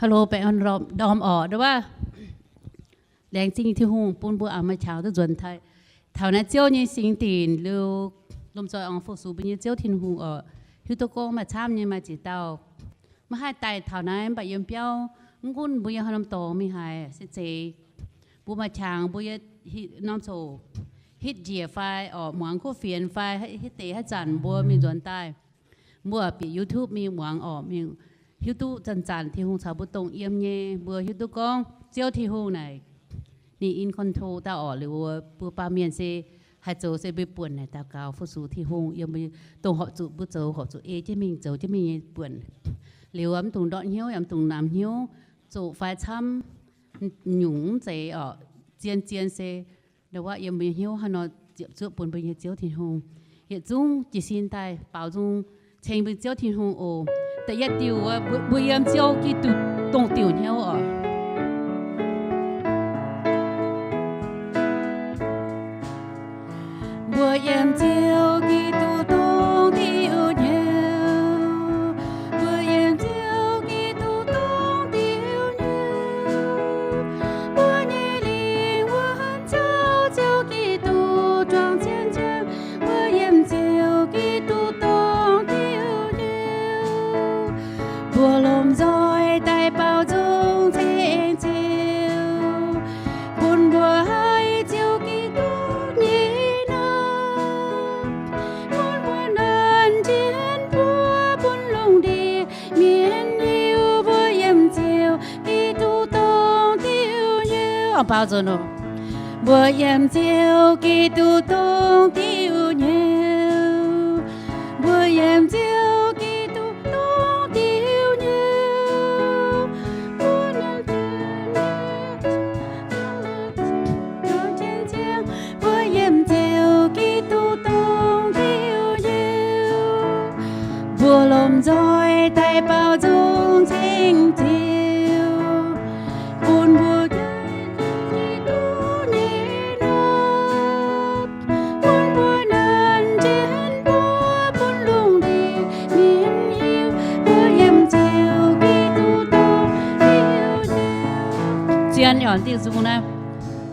Hello, baengh orn ndorm orqc, ndau wuov. Laengz zingh Tin-Hungh bun mbuo a'maah qangx duqv nzuonx taux naaiv Ziouv nyei singx dinc liuz, lomh nzoih oix fu-sux mbuo nyei Ziouv Tin-Hungh orqc. Hiuv duqv gorngv maaih camv nyei maaih ziex dauh maiv haih daaih taux naaiv, mv baac yiem biauv mv gunv mbuo yiem haaix norm dorngx mingh haaix se zeiz, mbuo maaih qangx mbuo norm coc hitv njiec fai orqc, muangx kuv fienx fai hitv deix haaix zanc mbuo mingh nzuonx daaih, mbuo bieqc YouTube mingh muangx orqc, mingh hiuv duqv zanc-zanc Tin-Hungh caux mbuo dongh yiem nyei. Mbuo hiuv duqv gorngv Ziouv Tin-Hungh naaic ninh in control dauh orqc. Liuz mbuo baamh mienh se haih zoux se mbuo buonc naaic daux gaux fu-sux Tin-Hungh yiem, dongh horpc zuqc mbuo zoux horpc zuqc ei jienv mingh zoux jienv mingh nyei buonc. Liuz mv dungx ndortv hnyouv yaac mv dungx namx hnyouv, zoqc fai camv, nyungc mv zeiz orqc, zien zien se ndau wuov yiem mbuo nyei hnyouv haaix nor ziepc zuoqv bun mbuo nyei Ziouv Tin-Hungh. Yietc zungv jiez sin daaih baaux nzung ceng mbuo Ziouv Tin-Hungh oc. Da'yietv diuh wuov, mbuo yiem Ziouv Giduc dongh diuh hnyouv oc. Mbuo yiem Ziouv Giduc dongh diuh hnyouv. Mbuo yiem Ziouv Giduc dongh diuh hnyouv. Mbuo nyei lingh wuonh caux Ziouv Giduc juangc cien-ceqv. Mbuo yiem Ziouv Giduc dongh diuh hnyouv. Mbuo lomh nzoih daaih baaux nzung ceng Ziouv, bun mbuo haih Ziouv Giduc nyei naamh, bun mbuo nanc jienv mbuo bun lungh ndiev mienh hiuv mbuo yiem Ziouv Giduc dongh diuh hnyouv. Baaux nzung oc. Mbuo yiem Ziouv Giduc dongh diuh hnyouv. Mbuo yiem Ziouv Giduc dongh diuh hnyouv. Mbuo nanc jienv mbuo yiem Ziouv Giduc dongh diuh hnyouv. Mbuo lomh nzoih daaih baaux nzung ceng Ziouv, bun mbuo Giduc nyei naamh, bun mbuo nanc jienv mbuo bun lungh ndiev mienh hiuv mbuo yiem Ziouv Giduc dongh diuh hnyouv. Zien oc, diuh nzung naaiv.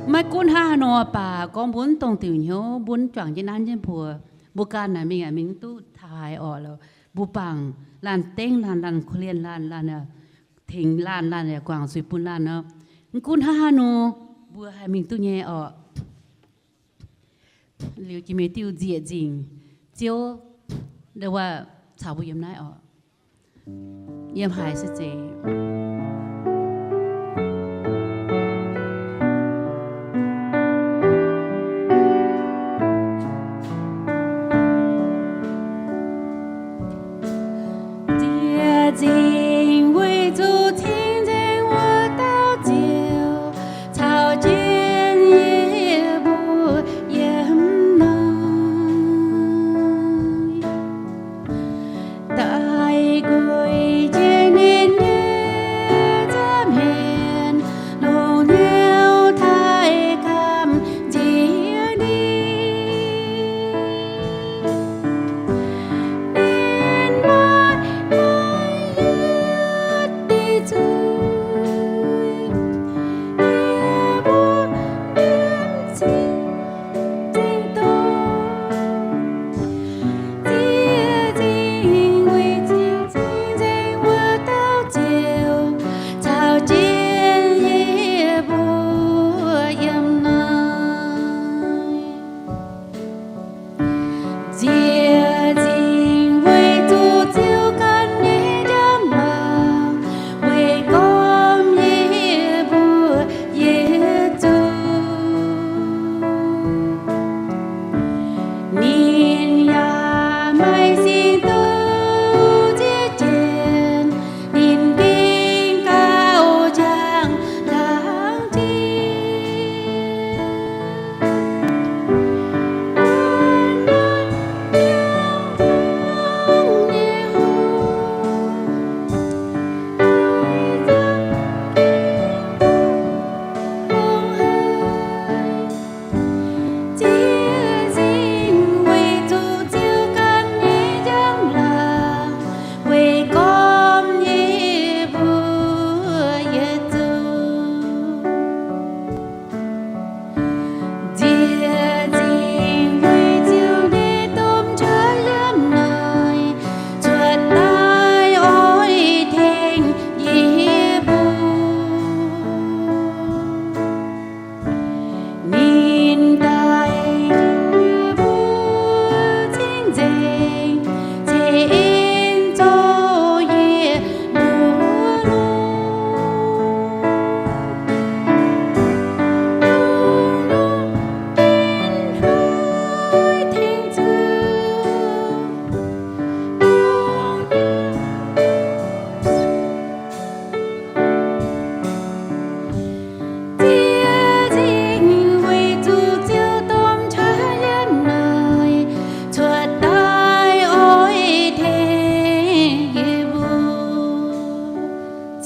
Maiv gunv hnangv haaix nor baac gorngv mbuo mv dongh diuh hnyouv, mbuo mv juangc jienv nanv jienv mbuox, mbuo ganh naaic mingh aqc mingh mv duqv taux haaix orqc. Mbuo bangc laanh dengv laanh, laanh korv-lienh laanh, laanh tengx laanh, laanh yaac guangc zuiz bun laanh nor. Mv gunv hnangv haaix nor, mbuo haih mingh duqv nyei orqc. Liuz jiex mingh diuh nzieqc nzingc, Ziouv ndau wuov caux mbuo yiem naaiv orqc. Yiem haaix se zeiz. Nzieqc nzingc weic zuqc cing-nzengc wuov dauh Ziouc caux jienv yie mbuo yiem naaiv. Daaih gueic jienv ninh nyei nza'hmien, longc hnyouv taaih gamh nziex ninh. Ninh maiv maaih yietc deix zuiz, yie mbuo yiem cing-nzengc dongh. Nzieqc nzingc weic zuqc cing-nzengc wuov dauh Ziouc caux jienv yie mbuo yiem naaiv. Nzieqc nzingc weic zuqc Ziouv ganh nyei njang-laangc, weic gormx yie mbuo yietc zungv.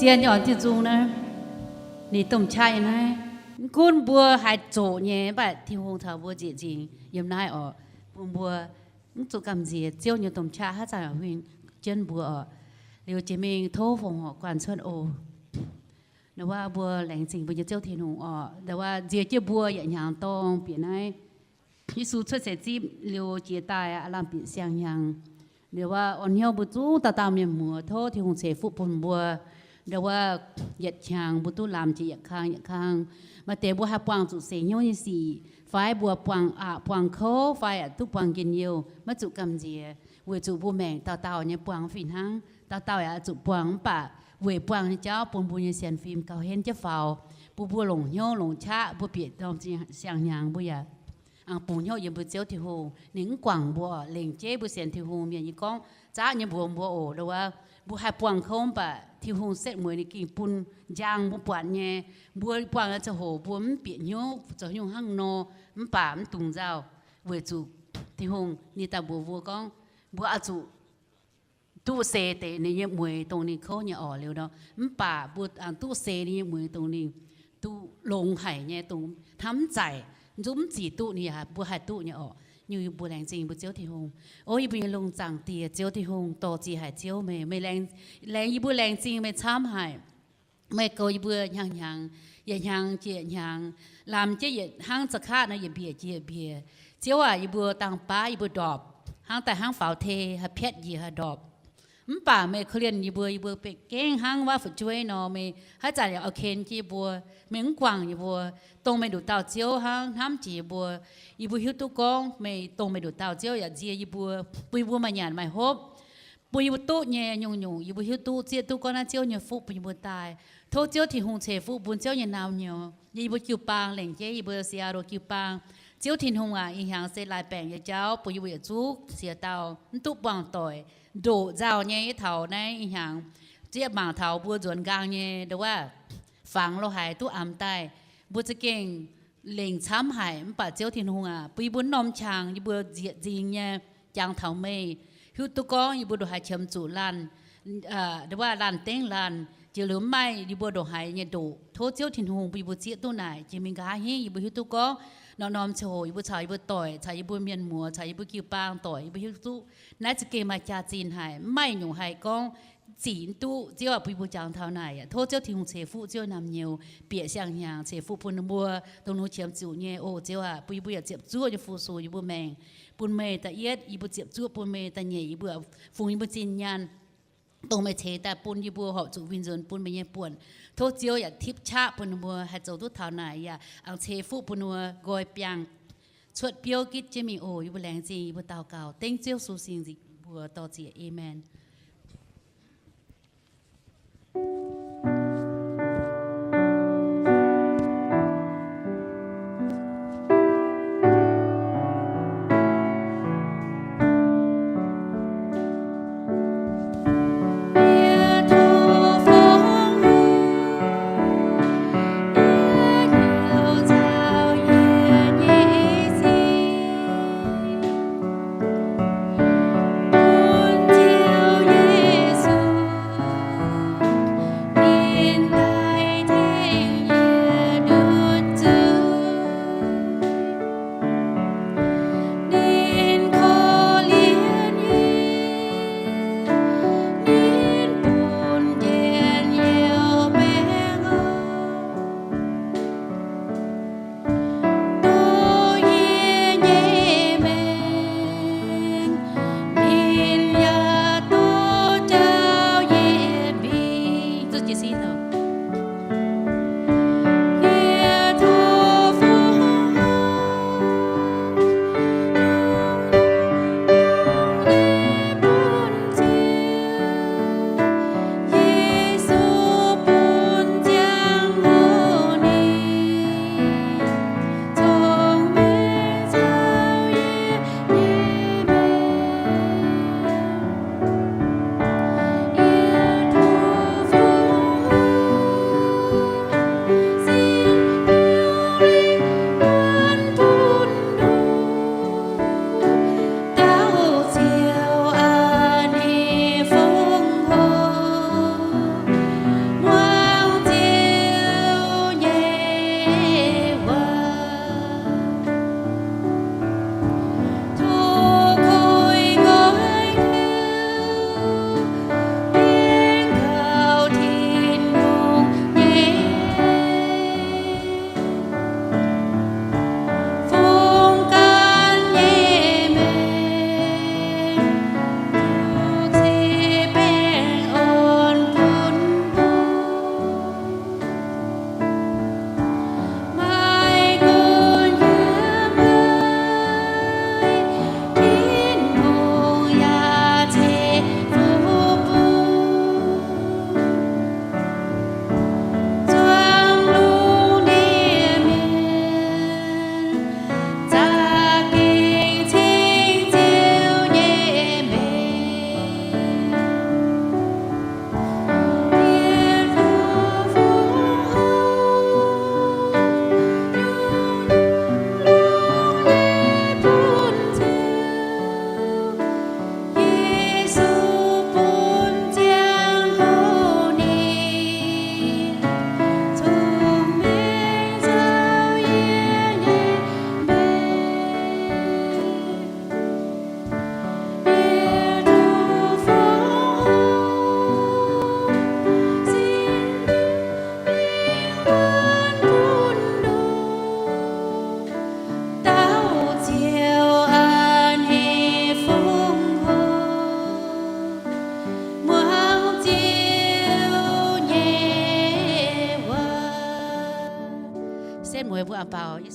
Janx nyei oc, diuh nzung naaiv, ninh domh qaqv nyei naaiv. Mv gunv mbuo haaix zoqc nyei, mv baac Tin-Hungh caux mbuo nzieqc nzingc yiem naaiv oc. Bun mbuo mv zuqc gamh nziex Ziouv nyei domh qaqv haaix zanc huingx jienv mbuo oc. Liuz jiex mingh tov fongc horc guanh cuotv oc. Ndau wuov mbuo laengz zingh mbuo nyei Ziouv Tin-Hungh oc. Ndau wuov nziex jienv mbuo yietc hnyangx dorng bieqc naaiv Yesu cuotv seix zipv liuz jiex daaih aav lamh bieqc siang-hnyangx. Ndau wuov orn hnyouv mbuo zungv dauh dauh mienh muoz, tov Tin-Hungh ceix fuqv bun mbuo. Ndau wuov yietc hnyangx mbuo duqv lamh jiex yietc kang yietc kang. Maaih deix mbuo haih buangh zuqc seix hnyouv nyei sic, fai mbuo buangh aqc buangh kouv, fai yaac duqv buangh njien-youh, maiv zuqc gamh nziex, weic zuqc mbuo maengc dauh dauh nyei buangh fih hnangv. Dauh dauh yaac zuqc buangh, mv baac weic buangh nyei jauv bun mbuo nyei sienx fim gauh henv jienv faaux, bun mbuo longc hnyouv longc qaqv, mbuo bieqc norm siang-hnyangx mbuo yaac bungx hnyouv yiem mbuo Ziouv Tin-Hungh. Ninh mv guangc mbuo, lengc jeiv mbuo sienx Tin-Hungh mienh nyei gorngv zaqv nyei mbuox mbuo oc. Ndau wuov mbuo haih buangh kouv, mv baac Tin-Hungh setv mueiz ninh gengh bun njang mbuo buatc nyei. Mbuo buangh nyei ziangh hoc mbuo mv bieqc hnyouv zoux nyungc hnangv nor, mv baac mv dungx nzauh, weic zuqc Tin-Hungh ninh daaih mbuox mbuo gorngv mbuo oix zuqc duqv seix deix ninh nyei mueiz dongh ninh kouv nyei orqc liuz nor, mv baac mbuo duqv seix ninh nyei mueiz dongh ninh duqv longx haic nyei, dongh hnamv mv zaic, zungv mv zic duqv ninh yaac mbuo haih duqv nyei orqc. Nyungc yie mbuo laengz zingh mbuo Ziouv Tin-Hungh. O yie mbuo nyei lungh zaangc Diex, Ziouv Tin-Hungh, dorh ziec haic Ziouv meih, meih laengz, laengz yie mbuo laengz zingh meih camv haic. Meih goux yie mbuo hnyangx-hnyangx, yietc hnyangx jiex yietc hnyangx, lamh jienv yietc hnangv za'qaatv nor, yietc mbiec jiex yietc mbiec. Ziouv aac, yie mbuo dangh baav yie mbuo ndorpc hnangv daaih hnangv faaux tei, haih piatv njiec haih ndorpc. Mv baac meih korv-lienh yie mbuo, yie mbuo beiv gengh hnangv waav fu'jueiv nor, meih haaix zanc yaac oix ken jienv yie mbuo. Meih mv guangc yie mbuo, dongh meih nduqc dauh Ziouv hnangv hnamv jiex yie mbuo. Yie mbuo hiuv duqv gorngv meih dongh meih nduqc dauh Ziouv yaac nzie yie mbuo, bun yie mbuo maaih nyanc maaih hopv, bun yie mbuo duqv nyei nyungc-nyungc yie mbuo hiuv duqv, zieqv duqv gorngv naaiv Ziouv nyei fuqv bun yie mbuo daaih. Tov Ziouv Tin-Hungh ceix fuqv bun Ziouv nyei naamh nyouz, yie mbuo jiu-baang lengc jeiv yie mbuo Seattle jiu-baang. Ziouv Tin-Hungh aac, ih hnyangx se laaix baengc nyei jauv bun yie mbuo yietc zungv siec dauh mv duqv buangh doic, ndoqc nzauh nyei taux naaiv ih hnyangx. Zieqv mangc taux mbuo nzuonx nqaang nyei ndau wuov fangx lo haic duqv amx daaih, mbuo za'gengh lengc camv haic. Mv baac Ziouv Tin-Hungh aac, bun yie mbuo norm qangx yie mbuo nzieqc nzingx nyei jangx taux meih, hiuv duqv gorngv yie mbuo ndongc haaix qiemx zuqc laanh, ndau wuov laanh dengv laanh, jiex liuz mv maaih yie mbuo ndongc haaix nyei ndoqc. Tov Ziouv Tin-Hungh bun yie mbuo zieqv duqv naaic. Jiex mingh nqa'haav hingv yie mbuo hiuv duqv gorngv norm-norm ziangh hoc yie mbuo caux yie mbuo doic, caux yie mbuo mienh muoz, caux yie mbuo jiu-baang doic, yie mbuo hiuv duqv naaiv za'gengh maaih jaax-zinh haic, mv maaih nyungc haih gorngv zic mv duqv. Ziouv aac, bun yie mbuo jangx taux naaic aac, tov Ziouv Tin-Hungh ceix fuqv Ziouv naamh nyouz bieqc siang-hnyangx, ceix fuqv bun mbuo dongh ninh qiemx zuqc nyei oc. Ziouv aac, bun yie mbuo yaac ziepc zuoqv nyei fu-sux yie mbuo maengc bun meih. Da'yietv, yie mbuo ziepc zuoqv bun meih. Da'nyeic, yie mbuo fungx yie mbuo zinh nyaanh dongh meih ceix daaih bun yie mbuo horpc zuqc winh nzuonx bun meih nyei buonc. Tov Ziouv yaac tipv qaqv bun ninh mbuo haih zoux duqv taux naaic, yaac aengx ceix fuqv bun ninh mbuo nqoi biangh cuotv biouv gitv jienv mingh oc. Yie mbuo laengz zingh, yie mbuo daux gaux dengv Ziouv Yesu singx nzipc mbuox dorh ziec. Aamen.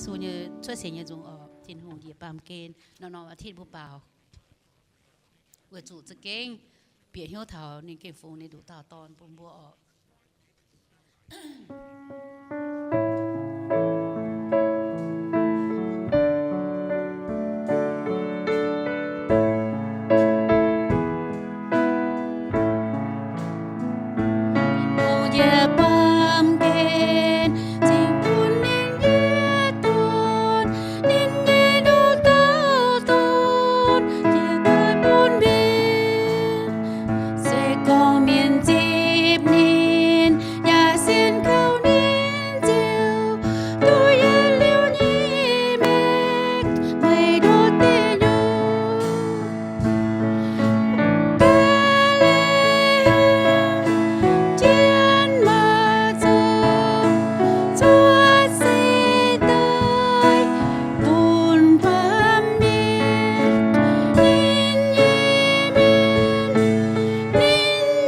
zuqc nyei cuotv seix nyei nzung oc. Tin-Hungh njiec baamh gen, norm-norm อาทิตย์ mbuo baaux, weic zuqc za'gengh bieqc hnyouv taux ninh gengh fungx ninh nduqc dauh Dorn bun mbuo oc. Njiec baamh gen, zinh bun ninh nyei Dorn, ninh nyei nduqc dauh Dorn, njiec daaih bun mienh. Se gorngv mienh zipv ninh, yaac sienx kaux ninh, ziouc duqv yietc liuz nyei maengc, meih nduqc deic nyuoqc. Betlehem, jienv maaz-zoux, cuotv seix daaih bun baamh mienh. Ninh nyei mienh, ninh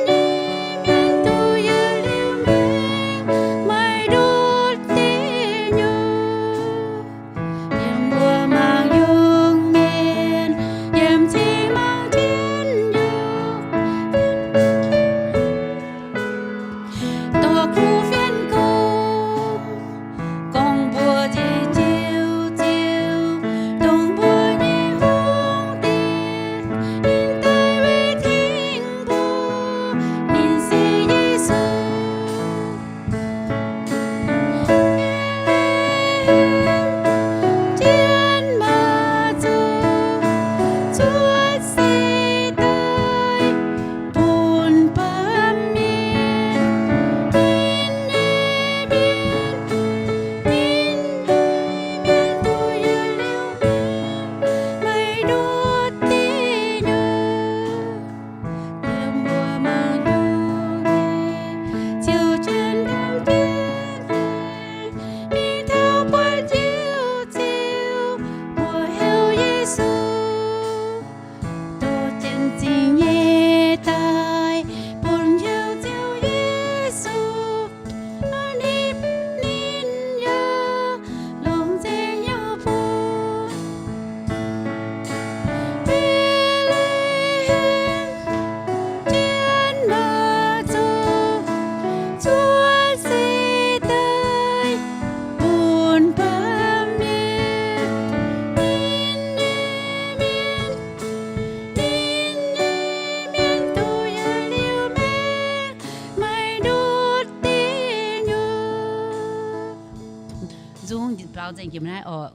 nyei mienh duqv yietc liuz maengc, meih nduqc deic nyuoqc. Yiem mbuo mangc yungh mienh, yiem cing mangc jienv yungh, dorh kuv fienx gorngv, gorngv mbuo nyei Ziouv, Ziouv, dongh mbuo nyei Hunger diex, ninh daaih weic tengx mbuo, ninh se Yesu. Betlehem, jienv maaz-zoux, cuotv seix daaih bun baamh mienh. Ninh nyei mienh, ninh nyei mienh duqv yietc liuz maengc, meih nduqc deic nyuoqc. Yiem mbuo mangc yungh mienh, ziouc janx ndaamv jienv maengc, mingh taux buatc Ziouv, Ziouv, mbuox heuc Yesu. Dorh jienv zingh nyei daaih, bun heuc Ziouv Yesu. Ninh, ninh yaac longc nzengc hnyouv bun. Betlehem, jienv maaz-zoux, cuotv seix daaih bun baamh mienh. Ninh nyei mienh, ninh nyei mienh duqv yietc liuz maengc, meih nduqc deic nyuoqc. Nzung baaux nzengc jiex naaiv oc.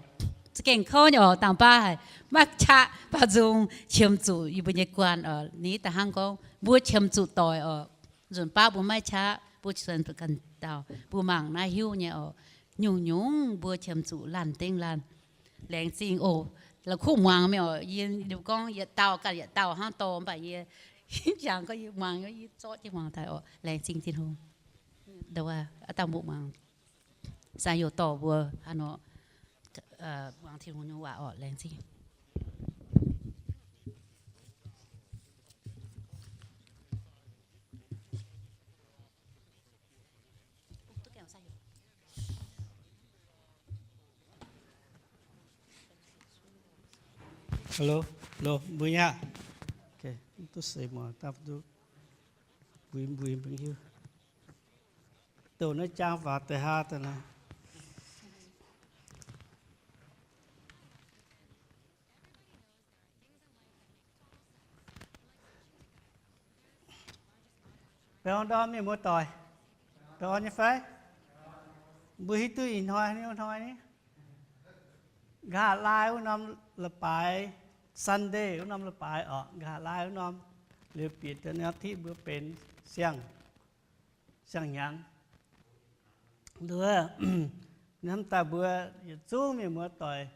Za'gengh kouv nyei oc, dangh baav haic, maiv qaqv, mv baac nzung qiemx zuqc yie mbuo nyei guanh oc. Ninh da'hnangv gorngv mbuo qiemx zuqc doic oc. Nzunc baav mbuo maiv qaqv, mbuo cien ganh dauh, mbuo mangc naaiv hiuv nyei oc. Nyungc-nyungc mbuo qiemx zuqc laanh dengv laanh. Laengz zingh oc. La'kuqv muangx mingh oc. Yie liuz gorngv yietc dauh ganh yietc dauh hnangv dorh, mv baac yie jangx gorngv yie muangx, yie zorqv jienv muangx daaih oc. Laengz zingh Tin-Hungh. Ndo wuov, aa, dauh mbuo muangx, sai youh dorh mbuo hnangv nor, muangx Tin-Hungh nyei waac oc. Laengz zingh. Hello, hello, mbuo nyei. Okay, duqv seix muangx dapv duqv, mbui mbui mbuo hiuv. Douh naaiv jaang faaux deix haa daaih naaiv. Baengh orn ndorm mienh muoz doic, baengh orn nyei fai? Mbuo hiuv duqv ih hnoi, ih hnoi ni, nqa'haav laai wuov norm leiz-baaix, Sunday wuov norm leiz-baaix oc, nqa'haav laai wuov norm, liuz bieqc daaih norm อาทิตย์ mbuo benx siang, siang-hnyangx. Nduov, hnamv daaih mbuo yietc zungv mienh muoz doic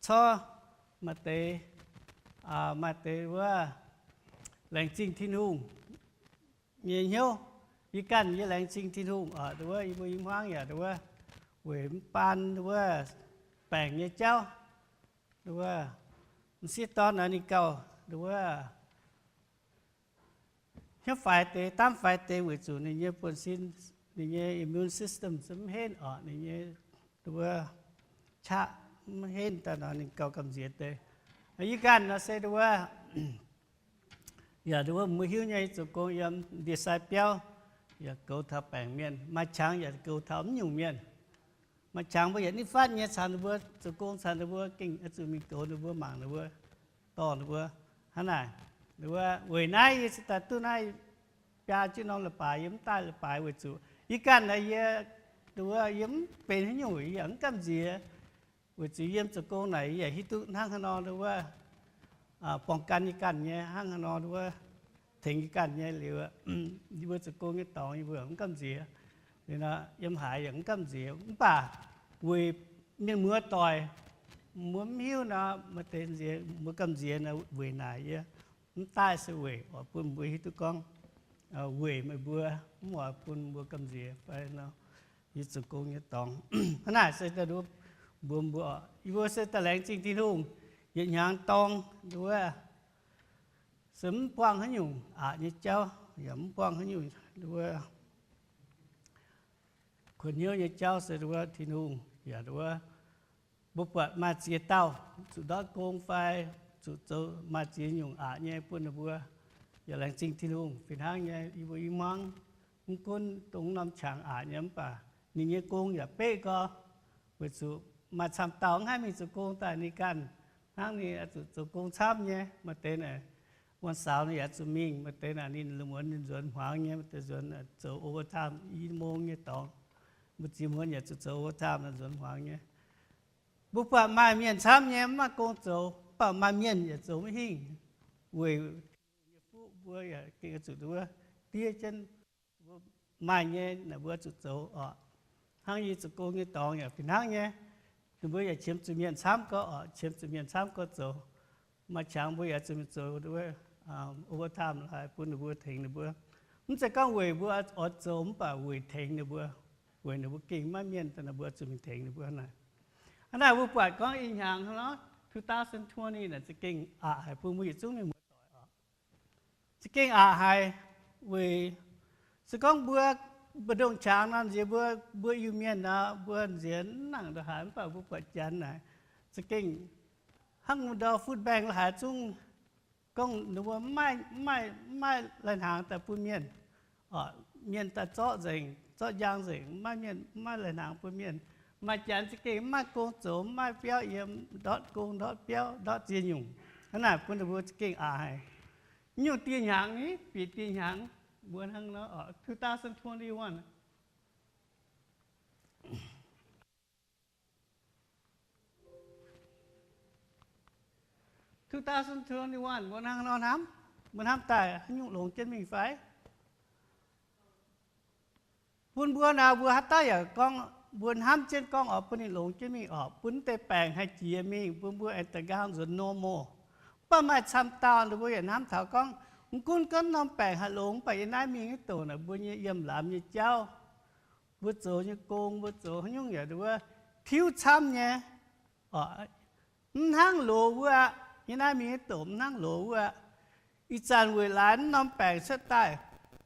corc maaih deix, maaih deix wuov laengz zingh Tin-Hungh nyei hnyouv. Yie ganh yie laengz zingh Tin-Hungh oc, nduov, yie mbuo i hmuangv yaac nduov, weic mv baan nduov baengc nyei jauv, nduov, m'sieqv dorn naaiv ninh gauh nduov hnyouv faix deix, daamv faix deix weic zuqc ninh nyei buonv-sin, ninh nyei immune system se mv henv oc, ninh nyei nduov, taqv, maiv henv daaih nor ninh gauh gamh nziex deix. Yie ganh nor se nduov, yaac nduov mbuo hiuv nyei, zoux gong yiem ndie-sai biauv, yaac goux taux baengc mienh. Maaih qangx yaac goux taux mv nyungc mienh. Maaih qangx mbuo yaac nitv fatv nyei caux ninh mbuo zoux gong, caux ninh mbuo gengh oix zuqc mingh goux ninh mbuo, mangc ninh mbuo, dorh ninh mbuo. Hnangv naaic, nduov weic naaiv yie se daaih duqv naaiv biaa jienv norm leiz-baaix, yie mv daaih leiz-baaix weic zuqc yie ganh naaic yie, nduov yie mv benx haaix nyungc, yie yaac mv gamh nziex. Weic zuqc yiem zoux gong naaic yie yaac hiuv duqv hnangv haaix nor nduov borng gan yie ganh nyei, hnangv haaix nor nduov tengx yie ganh nyei liuz, yie mbuo zoux gong nyei dorngx yie mbuo mv gamh nziex. Liuz nor yiem haaix yaac mv gamh nziex. Mv baac weic mienh muoz doic, mbuo mv hiuv nor, maaih deix nziex, mbuo gamh nziex nor weic naaic yie mv daaih se weic oix bun mbuo hiuv duqv gorngv weic meih mbuo, mv oix bun mbuo gamh nziex fai nor, yie zoux gong nyei dorngx. Hnangv naaic se daaih nduov mbuox mbuo, yie mbuo se daaih laengz zingh Tin-Hungh yietc hnyangx dorng nduov se mv buangh haaix nyungc aqc nyei jauv, yaac mv buangh haaix nyungc nduov kuonx hnyouv nyei jauv se nduov Tin-Hungh yaac nduov mbuo buatc maaih ziex dauh zuqc ndortv gong fai zuqc zoux maaih ziex nyungc aqc nyei bun ninh mbuo, yaac laengz zingh Tin-Hungh. Fih hnangv nyei, yie mbuo i hmuangv mv gunv dongh norm qangx aqc nyei mv baac ninh nyei gong yaac beqv gorx, weic zuqc maaih camv dauh mv haih mingh zoux gong daaih ninh ganh hnangv ninh oix zuqc zoux gong camv nyei. Maaih deix naaic wuon saaux ninh yaac zuqc mingh, maaih deix naaic ninh lungh muonz ninh nzuonx hmuangx nyei, maaih deix nzuonx zoux overtime i mong nyei dorngx. Mbuo ziex muonz yaac zuqc zoux overtime nzuonx hmuangx nyei. Mbuo buatc maaih mienh camv nyei mv maaih gong zoux, mv baac maaih mienh yaac zoux maiv hingh, weic nyei fuqv mbuo yaac gengh oix zuqc nduov diev jienv mbuo maaih nyei naaic mbuo zuqc zoux oc. Hnangv yie zoux gong nyei dorngx yaac fih hnangv nyei. Ninh mbuo yaac qiemx zuqc mienh camv gorx oc, qiemx zuqc mienh camv gorx zoux. Maaih qangx mbuo yaac zuqc mingh zoux overtime haaix bun ninh mbuo tengx ninh mbuo. Mv zeiz gorngv weic mbuo oix zoux mv baac weic tengx ninh mbuo, weic ninh mbuo gengh maiv mienh daaih naaic mbuo zuqc mingh tengx ninh mbuo naaic. Hnangv naaic mbuo buatc gorngv ih hnyangx nor, two thousand twenty naaic za'gengh aqc haic bun mbuo yietc zungv mienh muoz-doic oc. Za'gengh aqc haic weic se gorngv mbuo mbu'ndongx qangx nor nziex mbuo, mbuo Iu-Mienh nor mbuo nziex mv nangc ndongc haaix, mv baac mbuo buatc Janx naaic za'gengh hnangv wuov ndau food bank la'haaix zungv gorngv ninh mbuo mv maaih, mv maaih lai-hnaangx daaih bun mienh. Mienh daaih zorqv nzengc, zorqv njang nzengc, mv maaih mienh, mv maaih lai-hnaangx bun mienh. Maaih Janx za'gengh mv maaih gong zoux, mv maaih biauv yiem, ndortv gong, ndortv biauv, ndortv ziex nyungc. Hnangv naaic bun ninh mbuo za'gengh aqc haic. Nyungc dieh hnyangx ni, bieqc dieh hnyangx, mbuo hnangv nor, two thousand twenty-one. Two thousand twenty-one mbuo hnangv nor hnamv, mbuo hnamv daaih haaix nyungc longx jienv mingh fai? Bun mbuo naaic, mbuo haaix dauh yaac gorngv, mbuo hnamv jienv gorngv oix bun ninh longx jienv mingh oc, bun deix baengc haih jiex mingh, bun mbuo aengx daaih nqaang nzuonx normal. Mv baac maaih camv dauh ninh mbuo yaac hnamv taux gorngv, mv gunv gorngv norm baengc haih longx, mv baac yiem naaiv mingh maiv douc naaic mbuo nyei yiem lamz nyei jauv, mbuo zoux nyei gong, mbuo zoux haaix nyungc yaac nduov tiuv camv nyei. Mv hnangv loz wuov aqv. Yiem naaiv mingh maiv douc mv hnangv loz wuov aqv. Ih zanc weic laaix mv norm baengc cuotv daaih,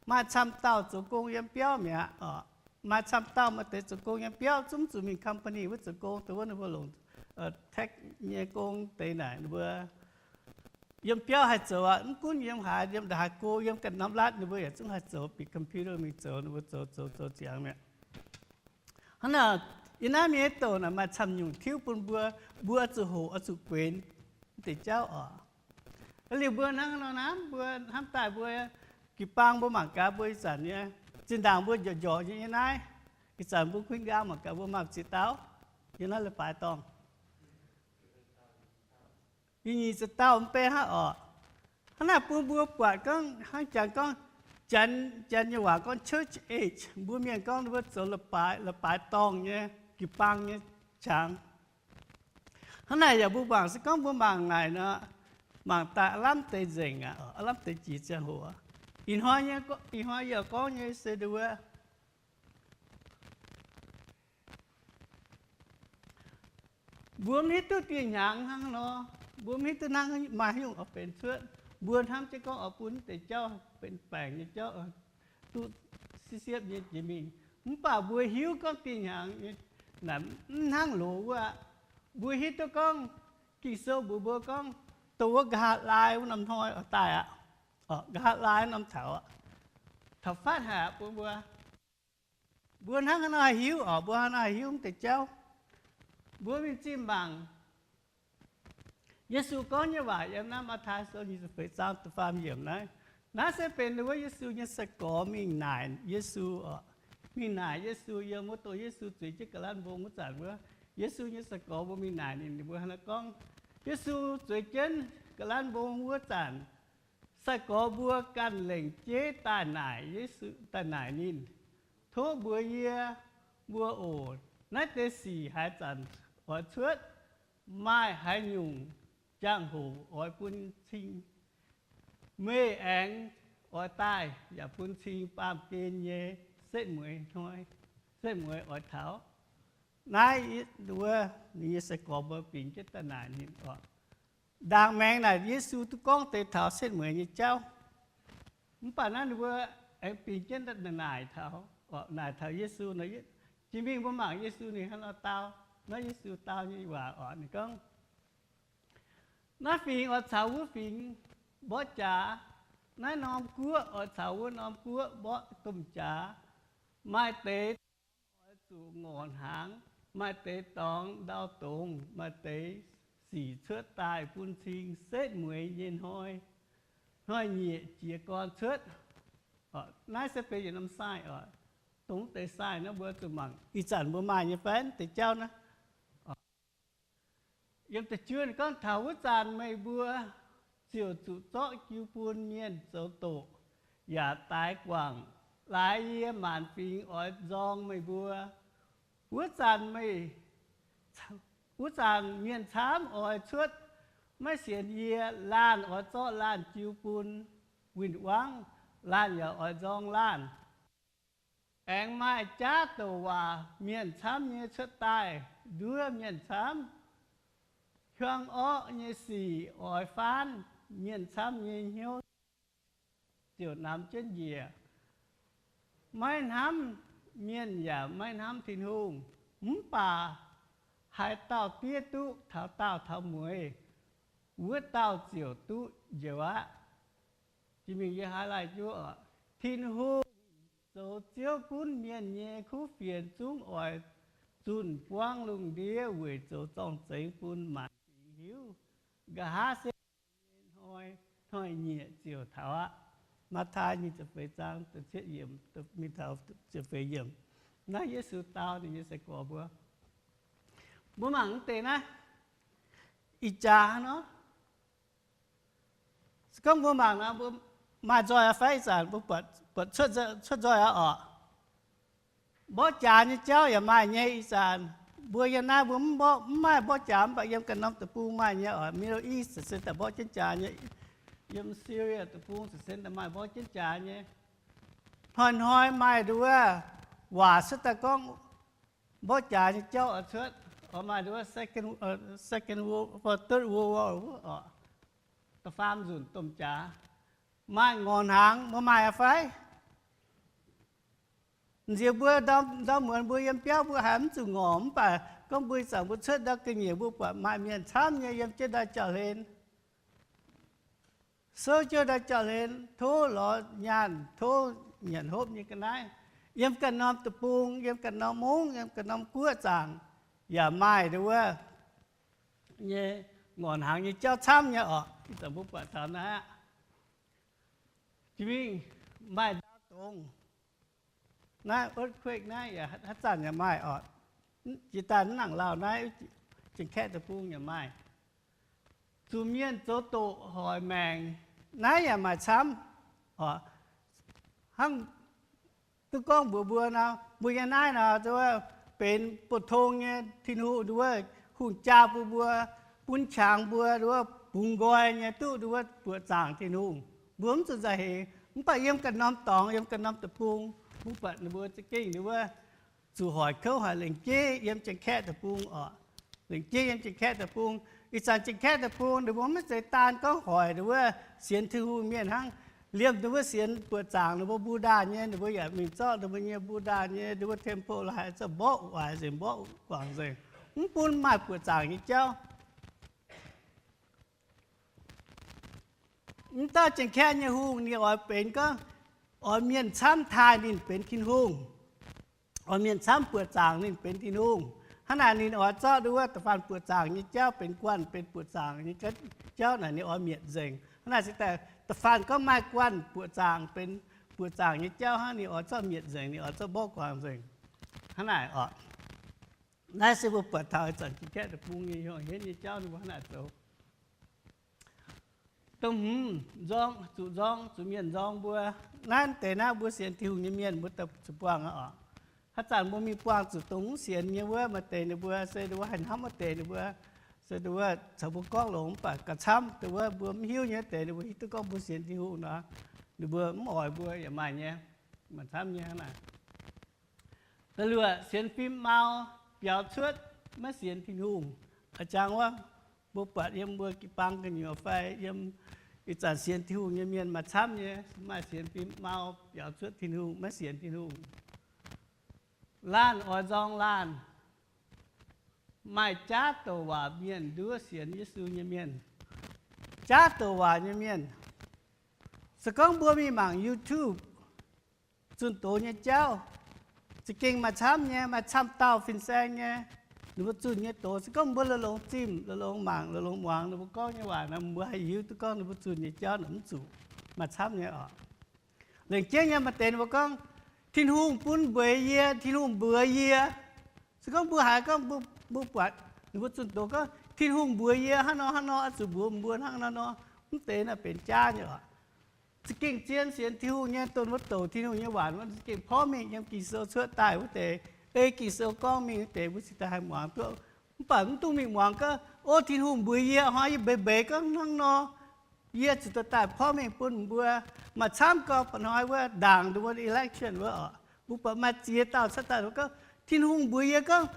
maaih camv dauh zoux gong yiem biauv mi'aqv oc. Maaih camv dauh maaih deix zoux gong yiem biauv, zungv zuqc mingh company wuov zoux gong, dongh wuov ninh mbuo longc tax nyei gong deix naaic ninh mbuo yiem biauv haih zoux aqv. Mv gunv yiem haaix, yiem ndongc haaix go, yiem ganh norm รัฐ ninh mbuo yaac zungv haih zoux, bieqc computer mingh zoux, ninh mbuo zoux zoux zoux ziangx mi'aqv. Hnangv naaic, yiem naaiv mienh maiv douc naaic maaih camv nyungc tiuv bun mbuo, mbuo oix zuqc hoqc, oix zuqc guenx deix jauv oc. Liuz mbuo hnangv nor hnamv, mbuo hnamv daaih mbuo jiu-baang mbuo mangc gaax mbuo ih zanc nyei, zinh ndaangc mbuo njorqc njorqc nyei naaiv, ih zanc mbuo kuinx nqaang mangc gaax mbuo maaih ziex dauh yiem naaiv leiz-baaix dorngh. Yie nyic ziepc dauh mv bei hnangv oc. Hnangv naaic bun mbuo buatc gorngv hnangv janx gorngv, janx, janx nyei waac gorngv church age, mbuo mienh gorngv mbuo zoux leiz-baaix, leiz-baaix dorngh nyei, jiu-baang nyei qangx. Hnangv naaic yaac mbuo mangc se gorngv mbuo mangc naaic nor, mangc daaih aav lamh deix nzengc aqv, aav lamh deix jiex ziangh hoc. Ih hnoi nyei, ih hnoi yie gorngv nyei se nduov mbuo mv hiuv duqv dieh hnyangx hnangv nor, mbuo mv hiuv duqv hnangv maaih haaix nyungc oix benx cuotv. Mbuo hnamv jienv gorngv oix bun deix jauv benx baengc nyei jauv, duqv sipv siepv nyei jiex mingh. Mv baac mbuo hiuv gorngv dieh hnyangx naaic mv hnangv loz wuov aqv. Mbuo hiuv duqv gorngv Ging-Sou mbuox mbuo gorngv, dongh wuov nqa'haav laai wuov norm hnoi oix daaih aqv. Nqa'haav laai norm taux aqv, taux fatv haic aqv bun mbuo. Mbuo hnangv haaix nor haih hiuv oc? Mbuo hnangv haaix nor haih hiuv mv deix jauv? Mbuo mingh zinh mangc Yesu gorngv nyei waac yiem naaiv Matv^taai Sou nyic ziepc feix zaang da'faam yiemc naaiv. Naaiv se benx wuov Yesu nyei sai-gorx mingh naaic Yesu oc. Mingh naaic Yesu yiem wuov dongh Yesu zueiz jienv ga'lanv mbong wuov zanc wuov, Yesu nyei sai-gorx mbuo mingh naaic ninh, ninh mbuo hnangv naaiv gorngv, Yesu zueiz jienv ga'lanv mbong wuov zanc, sai-gorx mbuo ganh lengc jeiv daaih naaic Yesu, daaih naaic ninh, Tov mbuox yie mbuo oc, naaiv deix sic haaix zanc oix cuotv? Maaih haaix nyungc jangx-hoc oix bun cing? Meih aengx oix daaih yaac bun cing baamh gen nyei setv mueiz hnoi, setv mueiz oix taux? Naaiv wuov ninh nyei sai-gorx mbuo bingx jienv daaih naaic ninh oc. Ndaangc maengx naaic Yesu duqv gorngv deix taux setv mueiz nyei jauv. Mv baac naaiv ninh mbuo aengx bingx jienv naaic taux, naaic taux Yesu nor, jiex mingh mbuo mangc Yesu ninh hnangv nor dau. Naaiv Yesu dau nyei waac oc, ninh gorngv, Naaiv fingx oix caux wuov fingx mborqv jaax, naaiv norm guoqv oix caux wuov norm guoqv mborqv domh jaax. Maaih deix dorngx oix zuqc ngorc hnaangx, maaih deix dorngx ndau dongz, maaih deix sic cuotv daaih bun cing setv mueiz nyei hnoi, hnoi-nyieqc jiez gorn cuotv. Naaiv se benx yietc norm sign oc. Dongh deix sign naaiv mbuo zuqc mangc ih zanc mbuo maaih nyei fai deix jauv naaiv. Yiem da'juov ninh gorngv, Taux wuov zanc meih mbuo ziouc zuqc zorqv jiu bun mienh zoux doqc yaac daix guangc. Laaix yie maanc fingx oix nzorng meih mbuo. Wuov zanc meih, wuov zanc mienh camv oix cuotv maiv sienx yie. Laanh oix zorqv laanh jiu bun win-wangv, laanh yaac oix nzorng laanh. Aengx maaih jaav douc waac mienh camv nyei cuotv daaih nduov mienh camv. Hiuang orqv nyei sic oix faanv, mienh camv nyei hnyouv ziouc namx jienv njiec. Maiv hnamv mienh yaac maiv hnamv Tin-Hungh. Mv baac haaix dauh diev duqv taux daauh taux mueiz, wuov dauh ziouc duqv njoux aqv. Jiex mingh yie highlight jienv, Tin-Hungh zoux Ziouv gunv mienh nyei kuv fienx zungv oix zunh buangv lungh ndiev weic zoux zorng-zengx bun maanc fingx hiuv. Nqa'haav se hnoi, hnoi-nyieqc ziouc taux aqv. Matv^taai nyic ziepc feix zaang da'cietv yiemc mingh taux ziepc feix yiemc. Naaiv Yesu dau ninh nyei sai-gorx mbuo. Mbuo mangc mv deix naaiv, ih jaax hnangv nor. Se gorngv mbuo mangc nor, mbuo maaih nzoih aqv fai? Ih zanc mbuo buatc, buatc cuotv nzoih aqv oc. Mborqv jaax nyei jauv yaac maaih nyei. Ih zanc mbuo yiem naaiv mbuo mv mborqv, mv maaih mborqv jaax, mv baac yiem ganh norm deic-bung maaih nyei oc. Middle East se daaih mborqv jienv jaax nyei. Yiem Syria deic-bung se daaih maaih mborqv jienv jaax nyei. Hnoi-hnoi maaih nduov waac cuotv daaih gorngv mborqv jaax nyei jauv oix cuotv, oix maaih nduov second, second world, third world war wuov oc. Da'faam nzunc domh jaax. Maaih ngorc hnaangx, mbuo maaih aqv fai? Nziex mbuo ndau muonz mbuo yiem biauv mbuo haiz mv zuqc ngorc, mv baac gorngv mbuo ih zanc mbuo cuotv ndau ga'nyiec mbuo buatc maaih mienh camv nyei yiem jienv ndau jauv-hlen. Souv jienv ndau jauv-hlen, tov lorz nyaanh, tov nyanc hopv nyei ga'naaiv. Yiem ganh norm deic-bung, yiem ganh norm mungv, yiem ganh norm guoqv zaangc yaac maaih nduov nyei ngorc hnaangx nyei jauv camv nyei oc. Ih zanc mbuo buatc taux naaiv aqv. Jiex mingh maaih ndau dongz. Naaiv earthquake naaiv yaac haaix zanc yaac maaih oc. Jiex daaih mv nangc lauh naaiv Janx-Kaeqv deic-bung yaac maaih. Zuqc mienh zoux doqc hoic maengc, naaiv yaac maaih camv oc. Hnangv duqv gorngv mbuox mbuo nor, mbuo nyei naaiv nor, benx bouh tong nyei Tin-Hungh nduov, hungh jaa bun mbuo, bun qangx mbuo nduov, bungx nqoi nyei duqv nduov buoqc zaangc Tin-Hungh. Mbuo mv zuqc nzauh heix, mv baac yiem ganh norm dorngx, yiem ganh norm deic-bung, mbuo buatc ninh mbuo za'gengh nduov zuqc hoic kouv haic lengc jeiv yiem Janx-Kaeqv deic-bung oc. Lengc jeiv yiem Janx-Kaeqv deic-bung. Ih zanc Janx-Kaeqv deic-bung ninh mbuo maiv zeiz daan gorngv hoic nduov sienx Tin-Hungh mienh hnangv. Liemh ninh mbuo sienx buoqc zaangc ninh mbuo Buddha nyei, ninh mbuo yaac mingh zorqv ninh mbuo nyei Buddha nyei nduov temple laaix zorqv mborqv waaic nzengc, mborqv guangc nzengc. mv bun maaih buoqc zaangc nyei jauv. Mv dauh Janx-Kaeqv nyei hungh ninh oix benx gorngv, oix mienh camv taaih ninh benx Tin-Hungh, oix mienh camv buoqc zaangc ninh benx Tin-Hungh. Hnangv naaic ninh oix zorqv nduov wuov da'faanh buoqc zaangc nyei jauv benx guanh, benx buoqc zaangc nyei jauv naaic ninh oix mietc nzengc. Hnangv naaic se daaih da'faanh gorngv maaih guanh buoqc zaangc benx buoqc zaangc nyei jauv hnangv, ninh oix zorqv mietc nzengc, ninh oix zorqv mborqv guangc nzengc. Hnangv naaic oc. Naaiv se mbuo buatc taux ih zanc Janx-Kaeqv deic-bung nyei hiuang henv nyei jauv ninh mbuo hnangv naaic zoux. Dongh hmz nzorng, zuqc nzorng, zuqc mienh nzorng mbuo. Naaiv deix naaiv mbuo sienx Tin-Hungh nyei mienh mbuo daaih zuqc buangh aqv oc. Haaix zanc mbuo mingh buangh zuqc dongh mv sienx nyei wuov, maaih deix ninh mbuo se nduov wuov haih hnamv maaih deix ninh mbuo, se nduov wuov caux mbuo gorngv longx mv baac gauh camv, nduov wuov mbuo mv hiuv nyei deix ninh mbuo hiuv duqv gorngv mbuo sienx Tin-Hungh nor, ninh mbuo mv oix mbuo yaac maaih nyei, maaih camv nyei hnangv naaic. Da'luoqc, sienx fim mau biaux cuotv maiv sienx Tin-Hungh. A'jang wuov, mbuo buatc yiem mbuo jiu-baang gu'nyuoz fai yiem ih zanc sienx Tin-Hungh nyei mienh maaih camv nyei, maaih sienx fim mau biaux cuotv Tin-Hungh, maiv sienx Tin-Hungh. Laanh oix nzorng laanh. Maaih jaav douc waac mienh nduov sienx Yesu nyei mienh. Jaav douc waac nyei mienh. Se gorngv mbuo mingh mangc YouTube, zunh doz nyei jauv, za'gengh maaih camv nyei, maaih camv dauh fin-saeng nyei, ninh mbuo zunh nyei doz. Se gorngv mbuo la'longx zimh, la'longx mangc, la'longx muangx ninh mbuo gorngv nyei waac nor, mbuo haih hiuv duqv gorngv ninh mbuo zunh nyei jauv naaic mv zuqc, maaih camv nyei oc. Lengc jeiv nyei maaih deix ninh mbuo gorngv, Tin-Hungh bun mbuox yie, Tin-Hungh mbuox yie. Se gorngv mbuo haiz gorngv mbuo, mbuo buatc ninh mbuo zunh doz gorngv, Tin-Hungh mbuox yie hnangv nor hnangv nor, oix zuqc mbuox mbuo hnangv nor nor, mv deix naaiv benx jaav nyei oc. Za'gengh zien sienx Tin-Hungh nyei, dongh wuov douc Tin-Hungh nyei waac wuov, za'gengh porv mengh yiem Ging-Sou cuotv daaih wuov deix, ei Ging-Sou gorngv mingh wuov deix mbuo cingx daaih haih muangx duqv. Mv baac mv dungx mingh muangx gorngv, o, Tin-Hungh mbuox yie hnoi, yie mbeix mbeix gorngv hnangv nor, yie zuqc daaih daaih porv mengh bun mbuo. Maaih camv gau, ba'hnoi wuov ndaangc nduov wuov election wuov oc, mbuo buatc maaih ziex dauh cuotv daaih gorngv, Tin-Hungh mbuox yie gorngv,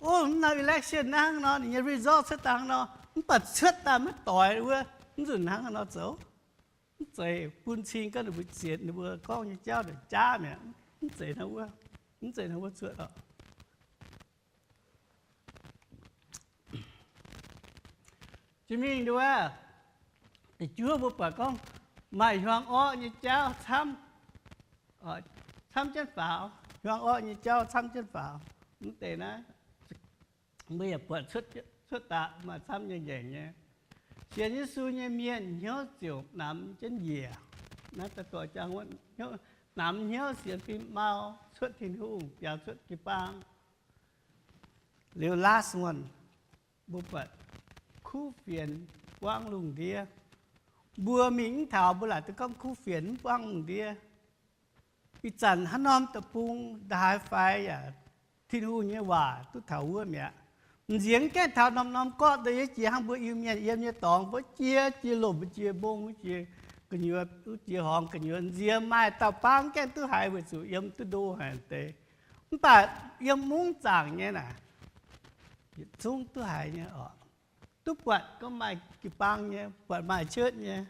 o, mv nor election naaiv hnangv nor, ninh nyei result cuotv daaih hnangv nor, mv baac cuotv daaih maiv doix wuov, mv nzunc hnangv nor zoux. Mv zeiz bun cing gorngv ninh mbuo zienx ninh mbuo gorngv nyei jauv jaav mi'aqv. Mv zeiz hnangv wuov, mv zeiz hnangv wuov cuotv oc. Jiex mingh nduov, da'juov mbuo buatc gorngv maaih hiuang orqv nyei jauv camv, camv jienv faaux. Hiuang orqv nyei jauv camv jienv faaux. Mv deix naaiv mbuo yaac buatc cuotv daqc maaih camv nyei ngaengc nyei. Sienx Yesu nyei mienh hnyouv ziouc namx jienv njiec. Naaiv da'doix jang, namx hnyouv sienx fim mau, cuotv Tin-Hungh, biaux cuotv jiu-baang. Liuz last one, mbuo buatc kuv fienx buangv lungh ndiev. Mbuo mingh mv taux mbuo laaic duqv gorngv kuv fienx mv buangv lungh ndiev. Ih zanc haaix norm deic-bung ndaaih faix yaac Tin-Hungh nyei waac duqv taux wuov mi'aqv. M'nziex mv gaengh taux norm-norm gorqv deix yie jiex hnangv mbuo Iu-Mienh yiem nyei dorngx, mbuo jiex, jiex lomc, jiex mbong, jiex gu'nyuoz, jiex horngz gu'nyuoz, m'nziex maaih dauh baav mv gaengh duqv haiz weic zuqc yiem duqv ndo haic deix. Mv baac yiem mungv zaangc nyei naaic, yietc zungv duqv haiz nyei oc. Duqv buatc gorngv maaih jiu-baang nyei, buatc maaih cuotv nyei.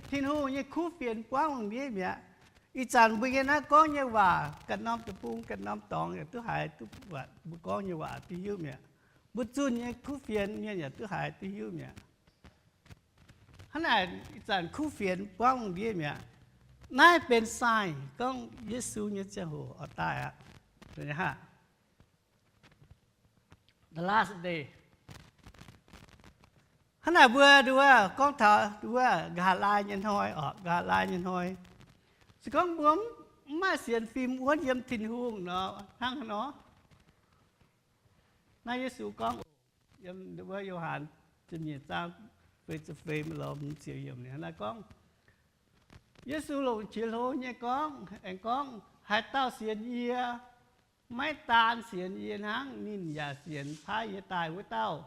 Tin-Hungh nyei kuv fienx buangv lungh ndiev mi'aqv. Ih zanc mbuo nyei naaiv gorngv nyei waac, ganh norm deic-bung, ganh norm dorngx yaac duqv haiz, duqv buatc mbuo gorngv nyei waac duqv hiuv mi'aqv. Mbuo zunh nyei kuv fienx mienh yaac duqv haiz duqv hiuv mi'aqv. Hnangv naaic, ih zanc kuv fienx buangv lungh ndiev mi'aqv. Naaiv benx sign gorngv Yesu nyei ziangh hoc oix daaih aqv. The last day. Hnangv naaic mbuo nduov gorngv taux nduov nqa'haav laai nyei hnoi oc, nqa'haav laai nyei hnoi. Se gorngv mbuo mv maaih sienx fim wuonv yiem Tin-Hungh nor, hnangv haaix nor? Naaiv Yesu gorngv yiem nduov Yo^han ziepc nyeic zaang feix ziepc feix lorz ziepc yiemc naaiv gorngv, Yesu longc qiex hlo nyei gorngv aengx gorngv, haaix dauh sienx yie, maiv daan sienx yie hnangv, ninh yaac sienx paaiv yie daaih wuov dauh.